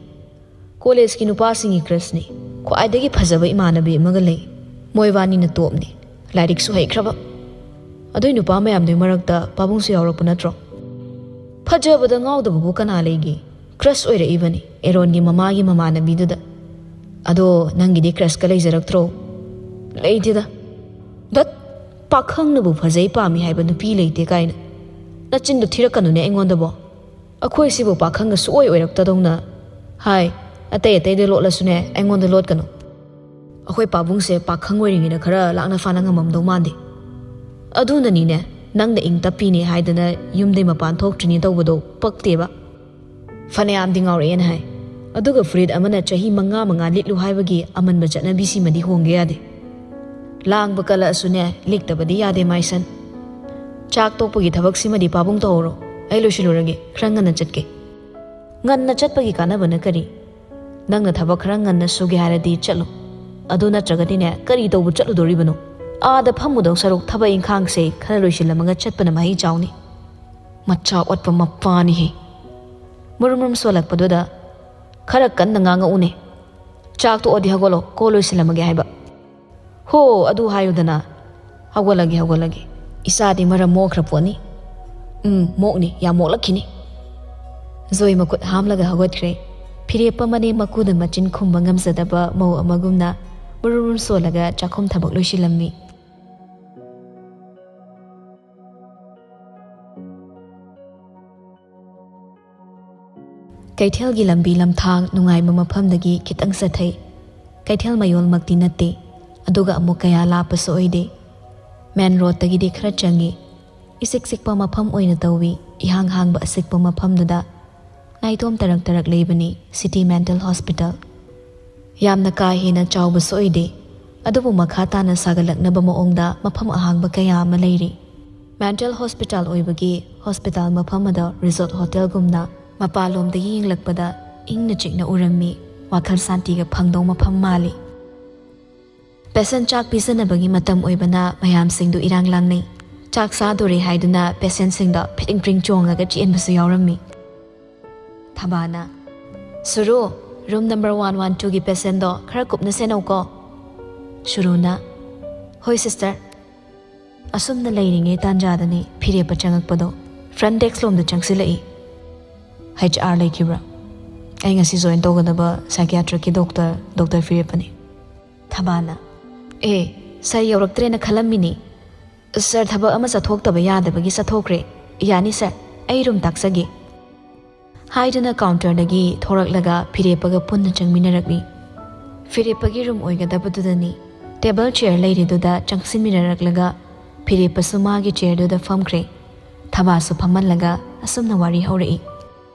ꯀꯣꯂꯦꯖꯀꯤ ꯅꯨꯄꯥꯁꯤꯡꯒꯤ ꯀ꯭ꯔꯁꯅꯤ꯫ ꯈ꯭ꯋꯥꯏꯗꯒꯤ ꯐꯖꯕ ꯏꯃꯥꯟꯅꯕꯤ ꯑꯃꯒ ꯂꯩ꯫ ꯃꯣꯏꯕꯥꯅꯤꯅ ꯇꯣꯞꯅꯤ꯫ ꯂꯥꯏꯔꯤꯛꯁꯨ ꯍꯩꯈ꯭ꯔꯕ꯫ ꯑꯗꯨꯏ ꯅꯨꯄꯥ ꯃꯌꯥꯝꯗꯨꯒꯤ ꯃꯔꯛꯇ ꯄꯥꯕꯨꯡꯁꯨ ꯌꯥꯎꯔꯛꯄ ꯅꯠꯇ꯭ꯔꯣ? ꯐꯖꯕꯗ ꯉꯥꯎꯗꯕꯕꯨ ꯀꯅꯥ ꯂꯩꯒꯦ? ꯀ꯭ꯔꯁ ꯑꯣꯏꯔꯛꯏꯕꯅꯤ ꯑꯦꯔꯣꯟꯒꯤ ꯃꯃꯥꯒꯤ ꯃꯃꯥꯟꯅꯕꯤꯗꯨꯗ꯫ ꯑꯗꯣ ꯅꯪꯒꯤꯗꯤ ꯀ꯭ꯔꯁꯀ ꯂꯩꯖꯔꯛꯇ꯭ꯔꯣ?" "ꯂꯩꯇꯦꯗ"꯫ "ꯗꯠ, ꯄꯥꯈꯪꯅꯕꯨ ꯐꯖꯩ ꯄꯥꯝꯃꯤ ꯍꯥꯏꯕ ꯅꯨꯄꯤ ꯂꯩꯇꯦ ꯀꯥꯏꯅ꯫ ꯅꯆꯤꯟꯗꯣ ꯊꯤꯔꯛꯀꯅꯨꯅꯦ ꯑꯩꯉꯣꯟꯗꯕꯣ꯫ ꯑꯩꯈꯣꯏ ꯁꯤꯕꯨ ꯄꯥꯈꯪꯒ ꯁꯨꯛꯑꯣꯏ ꯑꯣꯏꯔꯛꯇꯗꯧꯅ꯫ ꯍꯥꯏ, ꯑꯇꯩ ꯑꯇꯩꯗ ꯂꯣꯠꯂꯁꯨꯅꯦ, ꯑꯩꯉꯣꯟꯗ ꯂꯣꯠꯀꯅꯨ꯫ ꯑꯩꯈꯣꯏ ꯄꯥꯕꯨꯡꯁꯦ ꯄꯥꯈꯪ ꯑꯣꯏꯔꯤꯉꯩꯗ ꯈꯔ ꯂꯥꯛꯅ ꯐꯥꯅ ꯉꯝꯃꯝꯗꯧ ꯃꯥꯟꯗꯦ꯫ ꯑꯗꯨꯅꯅꯤꯅꯦ, ꯅꯪꯅ ꯏꯪ ꯇꯞꯄꯤꯅꯦ ꯍꯥꯏꯗꯅ ꯌꯨꯝꯗꯩ ꯃꯄꯥꯟ ꯊꯣꯛꯇ꯭ꯔꯤꯅꯦ ꯇꯧꯕꯗꯣ ꯄꯛꯇꯦꯕ꯫ ꯐꯅꯌꯥꯝꯗꯤ ꯉꯥꯎꯔꯛꯑꯦꯅ ꯍꯥꯏ꯫ ꯑꯗꯨꯒ ꯐꯨꯔꯤꯠ ꯑꯃꯅ ꯆꯍꯤ ꯃꯉꯥ ꯃꯉꯥ ꯂꯤꯠꯂꯨ ꯍꯥꯏꯕꯒꯤ ꯑꯃꯟꯕ ꯆꯠꯅꯕꯤꯁꯤꯃꯗꯤ ꯍꯣꯡꯒꯦ ꯌꯥꯗꯦ꯫ ꯂꯥꯡꯕ ꯀꯜꯂꯛꯑꯁꯨꯅꯦ, ꯂꯤꯛꯇꯕꯗꯤ ꯌꯥꯗꯦ ꯃꯥꯏꯁꯟ꯫ ꯆꯥꯛ ꯇꯣꯛꯄꯒꯤ ꯊꯕꯛꯁꯤꯃꯗꯤ ꯄꯥꯕꯨꯡ ꯇꯧꯍꯧꯔꯣ꯫ ꯑꯩ ꯂꯣꯏꯁꯤꯜꯂꯨꯔꯒꯦ, ꯈꯔ ꯉꯟꯅ ꯆꯠꯀꯦ꯫ ꯉꯟꯅ ꯆꯠꯄꯒꯤ ꯀꯥꯟꯅꯕꯅ ꯀꯔꯤ? ꯅꯪꯅ ꯊꯕꯛ ꯈꯔ ꯉꯟꯅ ꯁꯨꯒꯦ ꯍꯥꯏꯔꯗꯤ ꯆꯠꯂꯣ꯫ ꯑꯗꯨ ꯅꯠꯇ꯭ꯔꯒꯗꯤꯅꯦ, ꯀꯔꯤ ꯇꯧꯕ ꯆꯠꯂꯨꯗꯣꯔꯤꯕꯅꯣ? ꯑꯥꯗ ꯐꯝꯃꯨꯗꯧ ꯁꯔꯨꯛ ꯊꯕꯛ ꯏꯪꯈꯥꯡꯁꯦ ꯈꯔ ꯂꯣꯏꯁꯤꯜꯂꯝꯃꯒ ꯆꯠꯄꯅ ꯃꯍꯩ ꯆꯥꯎꯅꯤ꯫ ꯃꯆꯥ ꯑꯣꯠꯄ ꯃꯄꯥꯅꯤꯍꯦ꯫ ꯃꯨꯔꯨꯝ ꯃꯨꯔꯨꯝ ꯁꯣꯜꯂꯛꯄꯗꯨꯗ, "ꯈꯔ ꯀꯟꯅ ꯉꯥꯡꯉꯛꯎꯅꯦ꯫ ꯆꯥꯛ ꯇꯣꯛꯑꯗꯤ ꯍꯧꯒꯠꯂꯣ, ꯀꯣ ꯂꯣꯏꯁꯤꯜꯂꯝꯃꯒꯦ ꯍꯥꯏꯕ"꯫ "ꯍꯣ, ꯑꯗꯨ ꯍꯥꯏꯌꯨꯗꯅ"꯫ "ꯍꯧꯒꯠꯂꯒꯦ, ꯍꯧꯒꯠꯂꯒꯦ꯫ ꯏꯆꯥꯗꯤ ꯃꯔꯝ ꯃꯣꯛꯈ꯭ꯔ ꯄꯣꯠꯅꯤ"꯫ "ꯎꯝ, ꯃꯣꯛꯅꯤ, ꯌꯥꯝ ꯃꯣꯛꯂꯛꯈꯤꯅꯤ"꯫ ꯖꯣꯏ ꯃꯈꯨꯠ ꯍꯥꯝꯂꯒ ꯍꯧꯒꯠꯈ꯭ꯔꯦ꯫ ꯐꯤꯔꯦꯞꯄ ꯃꯅꯦꯝ ꯃꯀꯨꯗ ꯃꯆꯤꯟ ꯈꯨꯝꯕ ꯉꯝꯖꯗꯕ ꯃꯧ ꯑꯃꯒꯨꯝꯅ ꯃꯨꯔꯨꯝ ꯃꯨꯔꯨꯝ ꯁꯣꯜꯂꯒ ꯆꯥꯛꯈꯨꯝ ꯊꯕꯛ ꯂꯣꯏꯁꯤꯜꯂꯝꯃꯤ꯫ ꯀꯩꯊꯦꯜꯒꯤ ꯂꯝꯕꯤ ꯂꯝꯊꯥꯡ ꯅꯨꯡꯉꯥꯏꯕ ꯃꯐꯝꯗꯒꯤ ꯈꯤꯇꯪ ꯆꯠꯊꯩ꯫ ꯀꯩꯊꯦꯜ ꯃꯌꯣꯜꯃꯛꯇꯤ ꯅꯠꯇꯦ, ꯑꯗꯨꯒ ꯑꯃꯨꯛ ꯀꯌꯥ ꯂꯥꯞꯄꯁꯨ ꯑꯣꯏꯗꯦ꯫ ꯃꯦꯟ ꯔꯣꯗꯇꯒꯤꯗꯤ ꯈꯔ ꯆꯪꯉꯤ꯫ ꯏꯆꯤꯛ ꯆꯤꯛꯄ ꯃꯐꯝ ꯑꯣꯏꯅ ꯇꯧꯏ꯫ ꯏꯍꯥꯡ ꯍꯥꯡꯕ ꯑꯆꯤꯛꯄ ꯃꯐꯝꯗꯨꯗ ꯅꯥꯏꯇꯣꯝ ꯇꯔꯛ ꯇꯔꯛ ꯂꯩꯕꯅꯤ ꯁꯤꯇꯤ ꯃꯦꯟꯇꯦꯜ ꯍꯣꯁꯄꯤꯇꯥꯜ꯫ ꯌꯥꯝꯅ ꯀꯥ ꯍꯦꯟꯅ ꯆꯥꯎꯕꯁꯨ ꯑꯣꯏꯗꯦ, ꯑꯗꯨꯕꯨ ꯃꯈꯥ ꯇꯥꯅ ꯁꯥꯒꯠꯂꯛꯅꯕ ꯃꯑꯣꯡꯗ ꯃꯐꯝ ꯑꯍꯥꯡꯕ ꯀꯌꯥ ꯑꯃ ꯂꯩꯔꯤ꯫ ꯃꯦꯟꯇꯦꯜ ꯍꯣꯁꯄꯤꯇꯥꯜ ꯑꯣꯏꯕꯒꯤ ꯍꯣꯁꯄꯤꯇꯥꯜ ꯃꯐꯝ ꯑꯗꯣ ꯔꯤꯖꯣꯔꯠ ꯍꯣꯇꯦꯜꯒꯨꯝꯅ ꯃꯄꯥꯟꯂꯣꯝꯗꯒꯤ ꯌꯦꯡꯂꯛꯄꯗ ꯏꯪꯅ ꯆꯤꯛꯅ ꯎꯔꯝꯃꯤ꯫ ꯋꯥꯈꯜ ꯁꯥꯟꯇꯤꯒ ꯐꯪꯗꯧ ꯃꯐꯝ ꯃꯥꯜꯂꯤ꯫ ꯄꯦꯁꯦꯟ ꯆꯥꯛ ꯄꯤꯖꯅꯕꯒꯤ ꯃꯇꯝ ꯑꯣꯏꯕꯅ ꯃꯌꯥꯝꯁꯤꯡꯗꯨ ꯏꯔꯥꯡ ꯂꯥꯡꯅꯩ꯫ ꯆꯥꯛ ꯆꯥꯗꯣꯔꯦ ꯍꯥꯏꯗꯨꯅ ꯄꯦꯁꯦꯟꯁꯤꯡꯗ ꯐꯤꯗꯤꯡ ꯐꯤꯗꯤꯡ ꯆꯣꯡꯂꯒ ꯆꯦꯟꯕꯁꯨ ꯌꯥꯎꯔꯝꯃꯤ꯫ ꯊꯕꯥꯅ, "ꯁꯨꯔꯨ, ꯔꯨꯝ ꯅꯝꯕꯔ ꯋꯥꯟ ꯋꯥꯟ ꯇꯨꯒꯤ ꯄꯦꯁꯦꯟꯗꯣ ꯈꯔ ꯀꯨꯞꯅ ꯁꯦꯟꯅꯧꯀꯣ"꯫ ꯁꯨꯔꯨꯅ, "ꯍꯣꯏ ꯁꯤꯁꯇꯔ"꯫ ꯑꯁꯨꯝꯅ ꯂꯩꯔꯤꯉꯩ ꯇꯥꯟꯖꯥꯗꯅꯤ ꯐꯤꯔꯦꯞꯄ ꯆꯪꯉꯛꯄꯗꯣ꯫ ꯐ꯭ꯔꯟ ꯗꯦꯁꯛ ꯂꯣꯝꯗ ꯆꯪꯁꯤꯜꯂꯛꯏ꯫ "H R ꯂꯩꯈꯤꯕ꯭ꯔꯥ? ꯑꯩ ꯉꯁꯤ ꯖꯣꯏꯟ ꯇꯧꯒꯗꯕ ꯁꯥꯏꯀꯤꯌꯥꯇ꯭ꯔꯤꯛꯀꯤ ꯗꯣꯛꯇꯔ, ꯗꯣꯛꯇꯔ ꯐꯤꯔꯦꯞꯄꯅꯤ"꯫ ꯊꯕꯥꯅ, "ꯑꯦ, ꯁꯥꯔ ꯌꯧꯔꯛꯇ꯭ꯔꯦꯅ ꯈꯜꯂꯝꯃꯤꯅꯤ꯫ ꯁꯥꯔ ꯊꯕꯛ ꯑꯃ ꯆꯠꯊꯣꯛꯇꯕ ꯌꯥꯗꯕꯒꯤ ꯆꯠꯊꯣꯛꯈ꯭ꯔꯦ꯫ ꯌꯥꯅꯤ ꯁꯥꯔ, ꯑꯩ ꯔꯨꯝ ꯇꯥꯛꯆꯒꯦ"꯫ ꯍꯥꯏꯗꯨꯅ ꯀꯥꯎꯟꯇꯔꯗꯒꯤ ꯊꯣꯔꯛꯂꯒ ꯐꯤꯔꯦꯞꯄꯒ ꯄꯨꯟꯅ ꯆꯪꯃꯤꯟꯅꯔꯛꯂꯤ꯫ ꯐꯤꯔꯦꯞꯄꯒꯤ ꯔꯨꯝ ꯑꯣꯏꯒꯗꯕꯗꯨꯗꯅꯤ꯫ ꯇꯦꯕꯜ ꯆꯤꯌꯔ ꯂꯩꯔꯤꯗꯨꯗ ꯆꯪꯁꯤꯟꯃꯤꯟꯅꯔꯛꯂꯒ ꯐꯤꯔꯦꯞꯄꯁꯨ ꯃꯥꯒꯤ ꯆꯤꯌꯔꯗꯨꯗ ꯐꯝꯈ꯭ꯔꯦ꯫ ꯊꯕꯥꯁꯨ ꯐꯝꯍꯜꯂꯒ ꯑꯁꯨꯝꯅ ꯋꯥꯔꯤ ꯍꯧꯔꯛꯏ꯫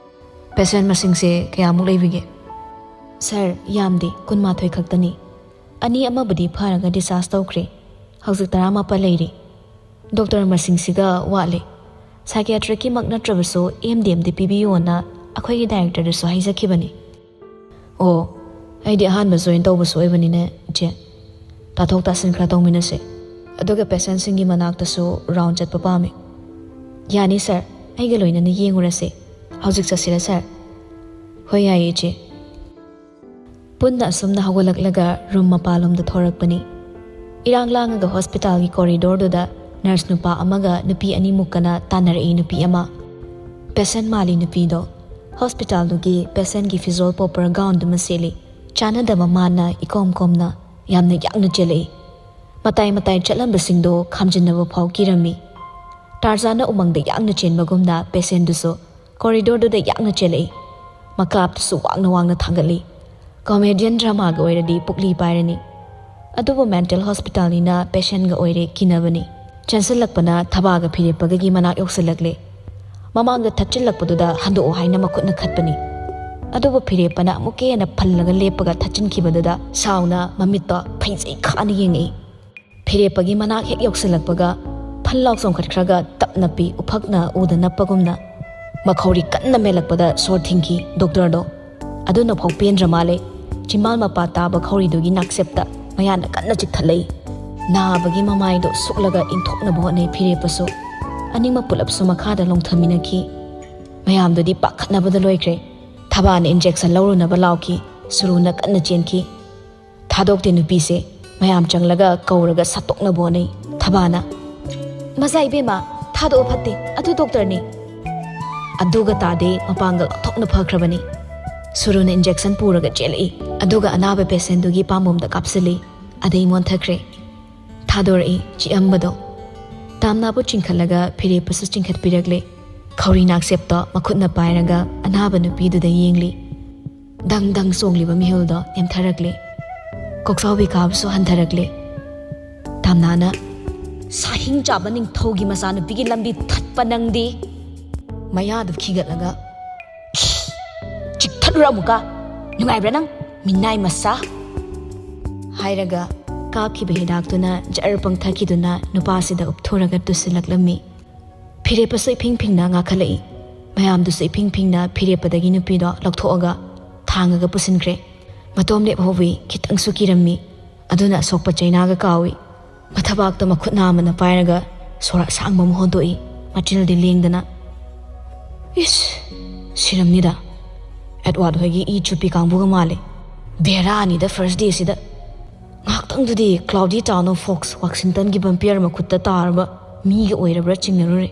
"ꯄꯦꯁꯦꯟ ꯃꯁꯤꯡꯁꯦ ꯀꯌꯥꯃꯨꯛ ꯂꯩꯕꯤꯒꯦ?" "ꯁꯥꯔ, ꯌꯥꯝꯗꯦ, ꯀꯨꯟꯃꯥꯊꯣꯏ ꯈꯛꯇꯅꯤ꯫ ꯑꯅꯤ ꯑꯃꯕꯨꯗꯤ ꯐꯔꯒ ꯗꯤꯁꯆꯥꯔꯖ ꯇꯧꯈ꯭ꯔꯦ꯫ ꯍꯧꯖꯤꯛ ꯇꯔꯥꯃꯥꯄꯜ ꯂꯩꯔꯤ꯫ ꯗꯣꯛꯇꯔ ꯃꯁꯤꯡꯁꯤꯒ ꯋꯥꯠꯂꯦ꯫ ꯁꯥꯏꯀꯤꯌꯥꯇ꯭ꯔꯤꯛꯀꯤꯃꯛ ꯅꯠꯇ꯭ꯔꯕꯁꯨ ꯑꯦꯝ ꯗꯤ ꯑꯦꯝꯗꯤ ꯄꯤꯕꯤꯌꯣꯅ ꯑꯩꯈꯣꯏꯒꯤ ꯗꯥꯏꯔꯦꯛꯇꯔꯗꯁꯨ ꯍꯥꯏꯖꯈꯤꯕꯅꯤ꯫" "ꯑꯣ, ꯑꯩꯗꯤ ꯑꯍꯥꯟꯕ ꯖꯣꯏꯟ ꯇꯧꯕꯁꯨ ꯑꯣꯏꯕꯅꯤꯅ ꯏꯆꯦ, ꯇꯥꯊꯣꯛ ꯇꯥꯁꯤꯟ ꯈꯔ ꯇꯧꯃꯤꯟꯅꯁꯦ꯫ ꯑꯗꯨꯒ ꯄꯦꯁꯦꯟꯁꯤꯡꯒꯤ ꯃꯅꯥꯛꯇꯁꯨ ꯔꯥꯎꯟ ꯆꯠꯄ ꯄꯥꯝꯃꯤ꯫" "ꯌꯥꯅꯤ ꯁꯥꯔ, ꯑꯩꯒ ꯂꯣꯏꯅꯅ ꯌꯦꯡꯉꯨꯔꯁꯦ꯫ ꯍꯧꯖꯤꯛ ꯆꯠꯁꯤꯔ ꯁꯥꯔ?" "ꯍꯣꯏ, ꯌꯥꯏꯌꯦ ꯏꯆꯦ꯫" ꯄꯨꯟꯅ ꯑꯁꯨꯝꯅ ꯍꯧꯒꯠꯂꯛꯂꯒ ꯔꯨꯝ ꯃꯄꯥꯟꯂꯣꯝꯗ ꯊꯣꯔꯛꯄꯅꯤ꯫ ꯏꯔꯥꯡ ꯂꯥꯡꯉꯒ ꯍꯣꯁꯄꯤꯇꯥꯜꯒꯤ ꯀꯣꯔꯤꯗꯣꯔꯗꯨꯗ ꯅꯔꯁ ꯅꯨꯄꯥ ꯑꯃꯒ ꯅꯨꯄꯤ ꯑꯅꯤꯃꯨꯛꯀꯅ ꯇꯥꯟꯅꯔꯛꯏ꯫ ꯅꯨꯄꯤ ꯑꯃ, ꯄꯦꯁꯦꯟ ꯃꯥꯜꯂꯤ ꯅꯨꯄꯤꯗꯣ, ꯍꯣꯁꯄꯤꯇꯥꯜꯗꯨꯒꯤ ꯄꯦꯁꯦꯟꯒꯤ ꯐꯤꯖꯣꯜ ꯄꯣꯞꯄꯔ ꯒꯥꯎꯟꯗꯨꯃ ꯁꯦꯠꯂꯤ꯫ ꯆꯥꯟꯅꯗꯕ ꯃꯥꯟꯅ ꯏꯀꯣꯝ ꯀꯣꯝꯅ ꯌꯥꯝꯅ ꯌꯥꯡꯅ ꯆꯦꯜꯂꯛꯏ꯫ ꯃꯇꯥꯏ ꯃꯇꯥꯏ ꯆꯠꯂꯝꯕꯁꯤꯡꯗꯣ ꯈꯥꯝꯖꯤꯟꯅꯕ ꯐꯥꯎ ꯀꯤꯔꯝꯃꯤ꯫ ꯇꯥꯔꯖꯥꯟꯅ ꯎꯃꯪꯗ ꯌꯥꯡꯅ ꯆꯦꯟꯕꯒꯨꯝꯅ ꯄꯦꯁꯦꯟꯗꯨꯁꯨ ꯀꯣꯔꯤꯗꯣꯔꯗꯨꯗ ꯌꯥꯡꯅ ꯆꯦꯜꯂꯛꯏ꯫ ꯃꯀꯥꯞꯇꯨꯁꯨ ꯋꯥꯡꯅ ꯋꯥꯡꯅ ꯊꯥꯡꯒꯠꯂꯤ꯫ ꯀꯣꯃꯦꯗꯤꯌꯟ ꯗ꯭ꯔꯃꯥꯒ ꯑꯣꯏꯔꯗꯤ ꯄꯨꯛꯂꯤ ꯄꯥꯏꯔꯅꯤ꯫ ꯑꯗꯨꯕꯨ ꯃꯦꯟꯇꯦꯜ ꯍꯣꯁꯄꯤꯇꯥꯜꯅꯤꯅ ꯄꯦꯁꯦꯟꯒ ꯑꯣꯏꯔꯦ ꯀꯤꯅꯕꯅꯤ꯫ ꯆꯦꯟꯁꯤꯜꯂꯛꯄꯅ ꯊꯕꯥꯒ ꯐꯤꯔꯦꯞꯄꯒꯒꯤ ꯃꯅꯥꯛ ꯌꯧꯁꯤꯜꯂꯛꯂꯦ꯫ ꯃꯃꯥꯡꯗ ꯊꯠꯆꯤꯜꯂꯛꯄꯗꯨꯗ ꯍꯟꯗꯣꯛꯑꯣ ꯍꯥꯏꯅ ꯃꯈꯨꯠꯅ ꯈꯠꯄꯅꯤ꯫ ꯑꯗꯨꯕꯨ ꯐꯤꯔꯦꯞꯄꯅ ꯑꯃꯨꯛꯀ ꯍꯦꯟꯅ ꯐꯜꯂꯒ ꯂꯦꯞꯄꯒ ꯊꯠꯆꯤꯟꯈꯤꯕꯗꯨꯗ ꯁꯥꯎꯅ ꯃꯃꯤꯠꯇꯣ ꯐꯩꯖꯩ ꯈꯥꯅ ꯌꯦꯡꯉꯛꯏ꯫ ꯐꯤꯔꯦꯞꯄꯒꯤ ꯃꯅꯥꯛ ꯍꯦꯛ ꯌꯧꯁꯤꯜꯂꯛꯄꯒ ꯐꯟ ꯂꯥꯎ ꯆꯣꯡꯈꯠꯈ꯭ꯔꯒ ꯇꯞꯅ ꯄꯤ ꯎꯐꯛꯅ ꯎꯗ ꯅꯞꯄꯒꯨꯝꯅ ꯃꯈꯧꯔꯤ ꯀꯟꯅ ꯃꯦꯜꯂꯛꯄꯗ ꯁꯣꯔ ꯊꯤꯡꯈꯤ ꯗꯣꯛꯇꯔꯗꯣ꯫ ꯑꯗꯨꯅ ꯐꯥꯎ ꯄꯦꯟꯗ꯭ꯔ ꯃꯥꯜꯂꯦ꯫ ꯆꯤꯝꯕꯥꯜ ꯃꯄꯥ ꯇꯥꯕ ꯈꯧꯔꯤꯗꯨꯒꯤ ꯅꯥꯛꯆꯦꯞꯇ ꯃꯌꯥꯅ ꯀꯟꯅ ꯆꯤꯛꯊꯠꯂꯛꯏ꯫ ꯅꯥꯕꯒꯤ ꯃꯃꯥꯏꯗꯣ ꯁꯨꯛꯂꯒ ꯏꯪꯊꯣꯛꯅꯕ ꯍꯣꯠꯅꯩ ꯐꯤꯔꯦꯞꯄꯁꯨ꯫ ꯑꯅꯤꯃꯛ ꯄꯨꯂꯞꯁꯨ ꯃꯈꯥꯗ ꯂꯣꯡꯊꯃꯤꯟꯅꯈꯤ꯫ ꯃꯌꯥꯝꯗꯨꯗꯤ ꯄꯥꯈꯠꯅꯕꯗ ꯂꯣꯏꯈ꯭ꯔꯦ꯫ ꯊꯕꯥꯅ ꯏꯟꯖꯦꯛꯁꯟ ꯂꯧꯔꯨꯅꯕ ꯂꯥꯎꯈꯤ꯫ ꯁꯨꯔꯨꯅ ꯀꯟꯅ ꯆꯦꯟꯈꯤ꯫ "ꯊꯥꯗꯣꯛꯇꯦ ꯅꯨꯄꯤꯁꯦ꯫" ꯃꯌꯥꯝ ꯆꯪꯂꯒ ꯀꯧꯔꯒ ꯁꯠꯇꯣꯛꯅꯕ ꯍꯣꯠꯅꯩ꯫ ꯊꯕꯥꯅ, "ꯃꯆꯥ ꯏꯕꯦꯝꯃ, ꯊꯥꯗꯣꯛꯑꯣ, ꯐꯠꯇꯦ, ꯑꯗꯨ ꯗꯣꯛꯇꯔꯅꯤ꯫" ꯑꯗꯨꯒ ꯇꯥꯗꯦ, ꯃꯄꯥꯡꯒꯜ ꯑꯣꯟꯊꯣꯛꯅ ꯐꯈ꯭ꯔꯕꯅꯤ꯫ ꯁꯨꯔꯨꯅ ꯏꯟꯖꯦꯛꯁꯟ ꯄꯨꯔꯒ ꯆꯦꯜꯂꯛꯏ꯫ ꯑꯗꯨꯒ ꯑꯅꯥꯕ ꯄꯦꯁꯦꯟꯗꯨꯒꯤ ꯄꯥꯝꯕꯣꯝꯗ ꯀꯥꯞꯁꯤꯜꯂꯤ꯫ ꯑꯗꯩ ꯃꯣꯟꯊꯈ꯭ꯔꯦ꯫ ꯊꯥꯗꯣꯔꯛꯏ ꯆꯤꯛꯑꯝꯕꯗꯣ꯫ ꯇꯥꯝꯅꯥꯕꯨ ꯆꯤꯡꯈꯠꯂꯒ ꯐꯤꯔꯦꯞꯄꯁꯨ ꯆꯤꯡꯈꯠꯄꯤꯔꯛꯂꯦ꯫ ꯈꯧꯔꯤ ꯅꯥꯛꯆꯦꯞꯇꯣ ꯃꯈꯨꯠꯅ ꯄꯥꯏꯔꯒ ꯑꯅꯥꯕ ꯅꯨꯄꯤꯗꯨꯗ ꯌꯦꯡꯂꯤ꯫ ꯗꯪ ꯗꯪ ꯆꯣꯡꯂꯤꯕ ꯃꯤꯍꯨꯜꯗꯣ ꯅꯦꯝꯊꯔꯛꯂꯦ꯫ ꯀꯣꯛꯆꯥꯎꯕꯤ ꯀꯥꯕꯁꯨ ꯍꯟꯊꯔꯛꯂꯦ꯫ ꯇꯥꯝꯅꯥꯅ, ꯁꯥꯍꯤꯡ ꯆꯥꯕ ꯅꯤꯡꯊꯧꯒꯤ ꯃꯆꯥꯅꯨꯄꯤꯒꯤ ꯂꯝꯕꯤ ꯊꯠꯄ ꯅꯪꯗꯤ꯫ ꯃꯌꯥꯗꯨ ꯈꯤꯒꯠꯂꯒ, "ꯆꯤꯛꯊꯠꯂꯨꯔ ꯑꯃꯨꯛꯀ꯫ ꯅꯨꯡꯉꯥꯏꯕ꯭ꯔꯥ ꯅꯪ, ꯃꯤꯅꯥꯏ ꯃꯆꯥ?" ꯍꯥꯏꯔꯒ ꯀꯥꯞꯈꯤꯕ ꯍꯤꯗꯥꯛꯇꯨꯅ ꯖꯔ ꯄꯪꯊꯛꯈꯤꯗꯨꯅ ꯅꯨꯄꯥꯁꯤꯗ ꯎꯞꯊꯣꯔꯒ ꯇꯨꯁꯤꯜꯂꯛꯂꯝꯃꯤ꯫ ꯐꯤꯔꯦꯞꯄꯁꯨ ꯏꯐꯤꯡ ꯐꯤꯡꯅ ꯉꯥꯈꯠꯂꯛꯏ꯫ ꯃꯌꯥꯝꯗꯨꯁꯨ ꯏꯐꯤꯡ ꯐꯤꯡꯅ ꯐꯤꯔꯦꯞꯄꯗꯒꯤ ꯅꯨꯄꯤꯗꯣ ꯂꯧꯊꯣꯛꯑꯒ ꯊꯥꯡꯉꯒ ꯄꯨꯁꯤꯟꯈ꯭ꯔꯦ꯫ ꯃꯇꯣꯝ ꯂꯦꯞꯍꯧꯏ, ꯈꯤꯇꯪꯁꯨ ꯀꯤꯔꯝꯃꯤ꯫ ꯑꯗꯨꯅ ꯑꯁꯣꯛꯄ ꯆꯩꯅꯥꯒ ꯀꯥꯎꯏ꯫ ꯃꯊꯕꯥꯛꯇ ꯃꯈꯨꯠ ꯅꯥꯝꯃꯅ ꯄꯥꯏꯔꯒ ꯁꯣꯔ ꯑꯁꯥꯡꯕ ꯑꯃ ꯍꯣꯟꯗꯣꯛꯏ꯫ ꯃꯆꯤꯜꯗꯤ ꯂꯦꯡꯗꯅ, "ꯏꯁ, ꯁꯤꯔꯝꯅꯤꯗ꯫ ꯑꯦꯗꯋꯥꯔꯗ ꯍꯣꯏꯒꯤ ꯏ ꯆꯨꯞꯄꯤ ꯀꯥꯡꯕꯨꯒ ꯃꯥꯜꯂꯦ꯫ ꯕꯦꯔꯥꯅꯤꯗ first day ꯁꯤꯗ꯫ ꯉꯥꯏꯍꯥꯛꯇꯪꯗꯨꯗꯤ cloudy town of fox Washington ꯒꯤ vampire ꯃꯈꯨꯠꯇ ꯇꯥꯔꯕ ꯃꯤꯒ ꯑꯣꯏꯔꯕ꯭ꯔꯥ ꯆꯤꯡꯅꯔꯨꯔꯦ꯫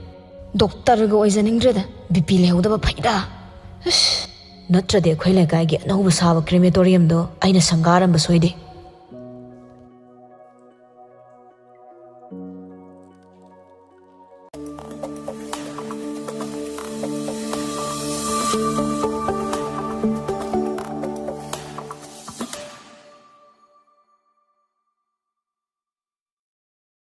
ꯗꯣꯛꯇꯔꯒ ꯑꯣꯏꯖꯅꯤꯡꯗ꯭ꯔꯦꯗ, BP ꯂꯩꯍꯧꯗꯕ ꯐꯩꯗ꯫ ꯑꯁ, ꯅꯠꯇ꯭ꯔꯗꯤ ꯑꯩꯈꯣꯏ ꯂꯩꯀꯥꯏꯒꯤ ꯑꯅꯧꯕ ꯁꯥꯕ crematorium ꯗꯣ ꯑꯩꯅ ꯁꯪꯒꯥꯔꯝꯕ ꯁꯣꯏꯗꯦ꯫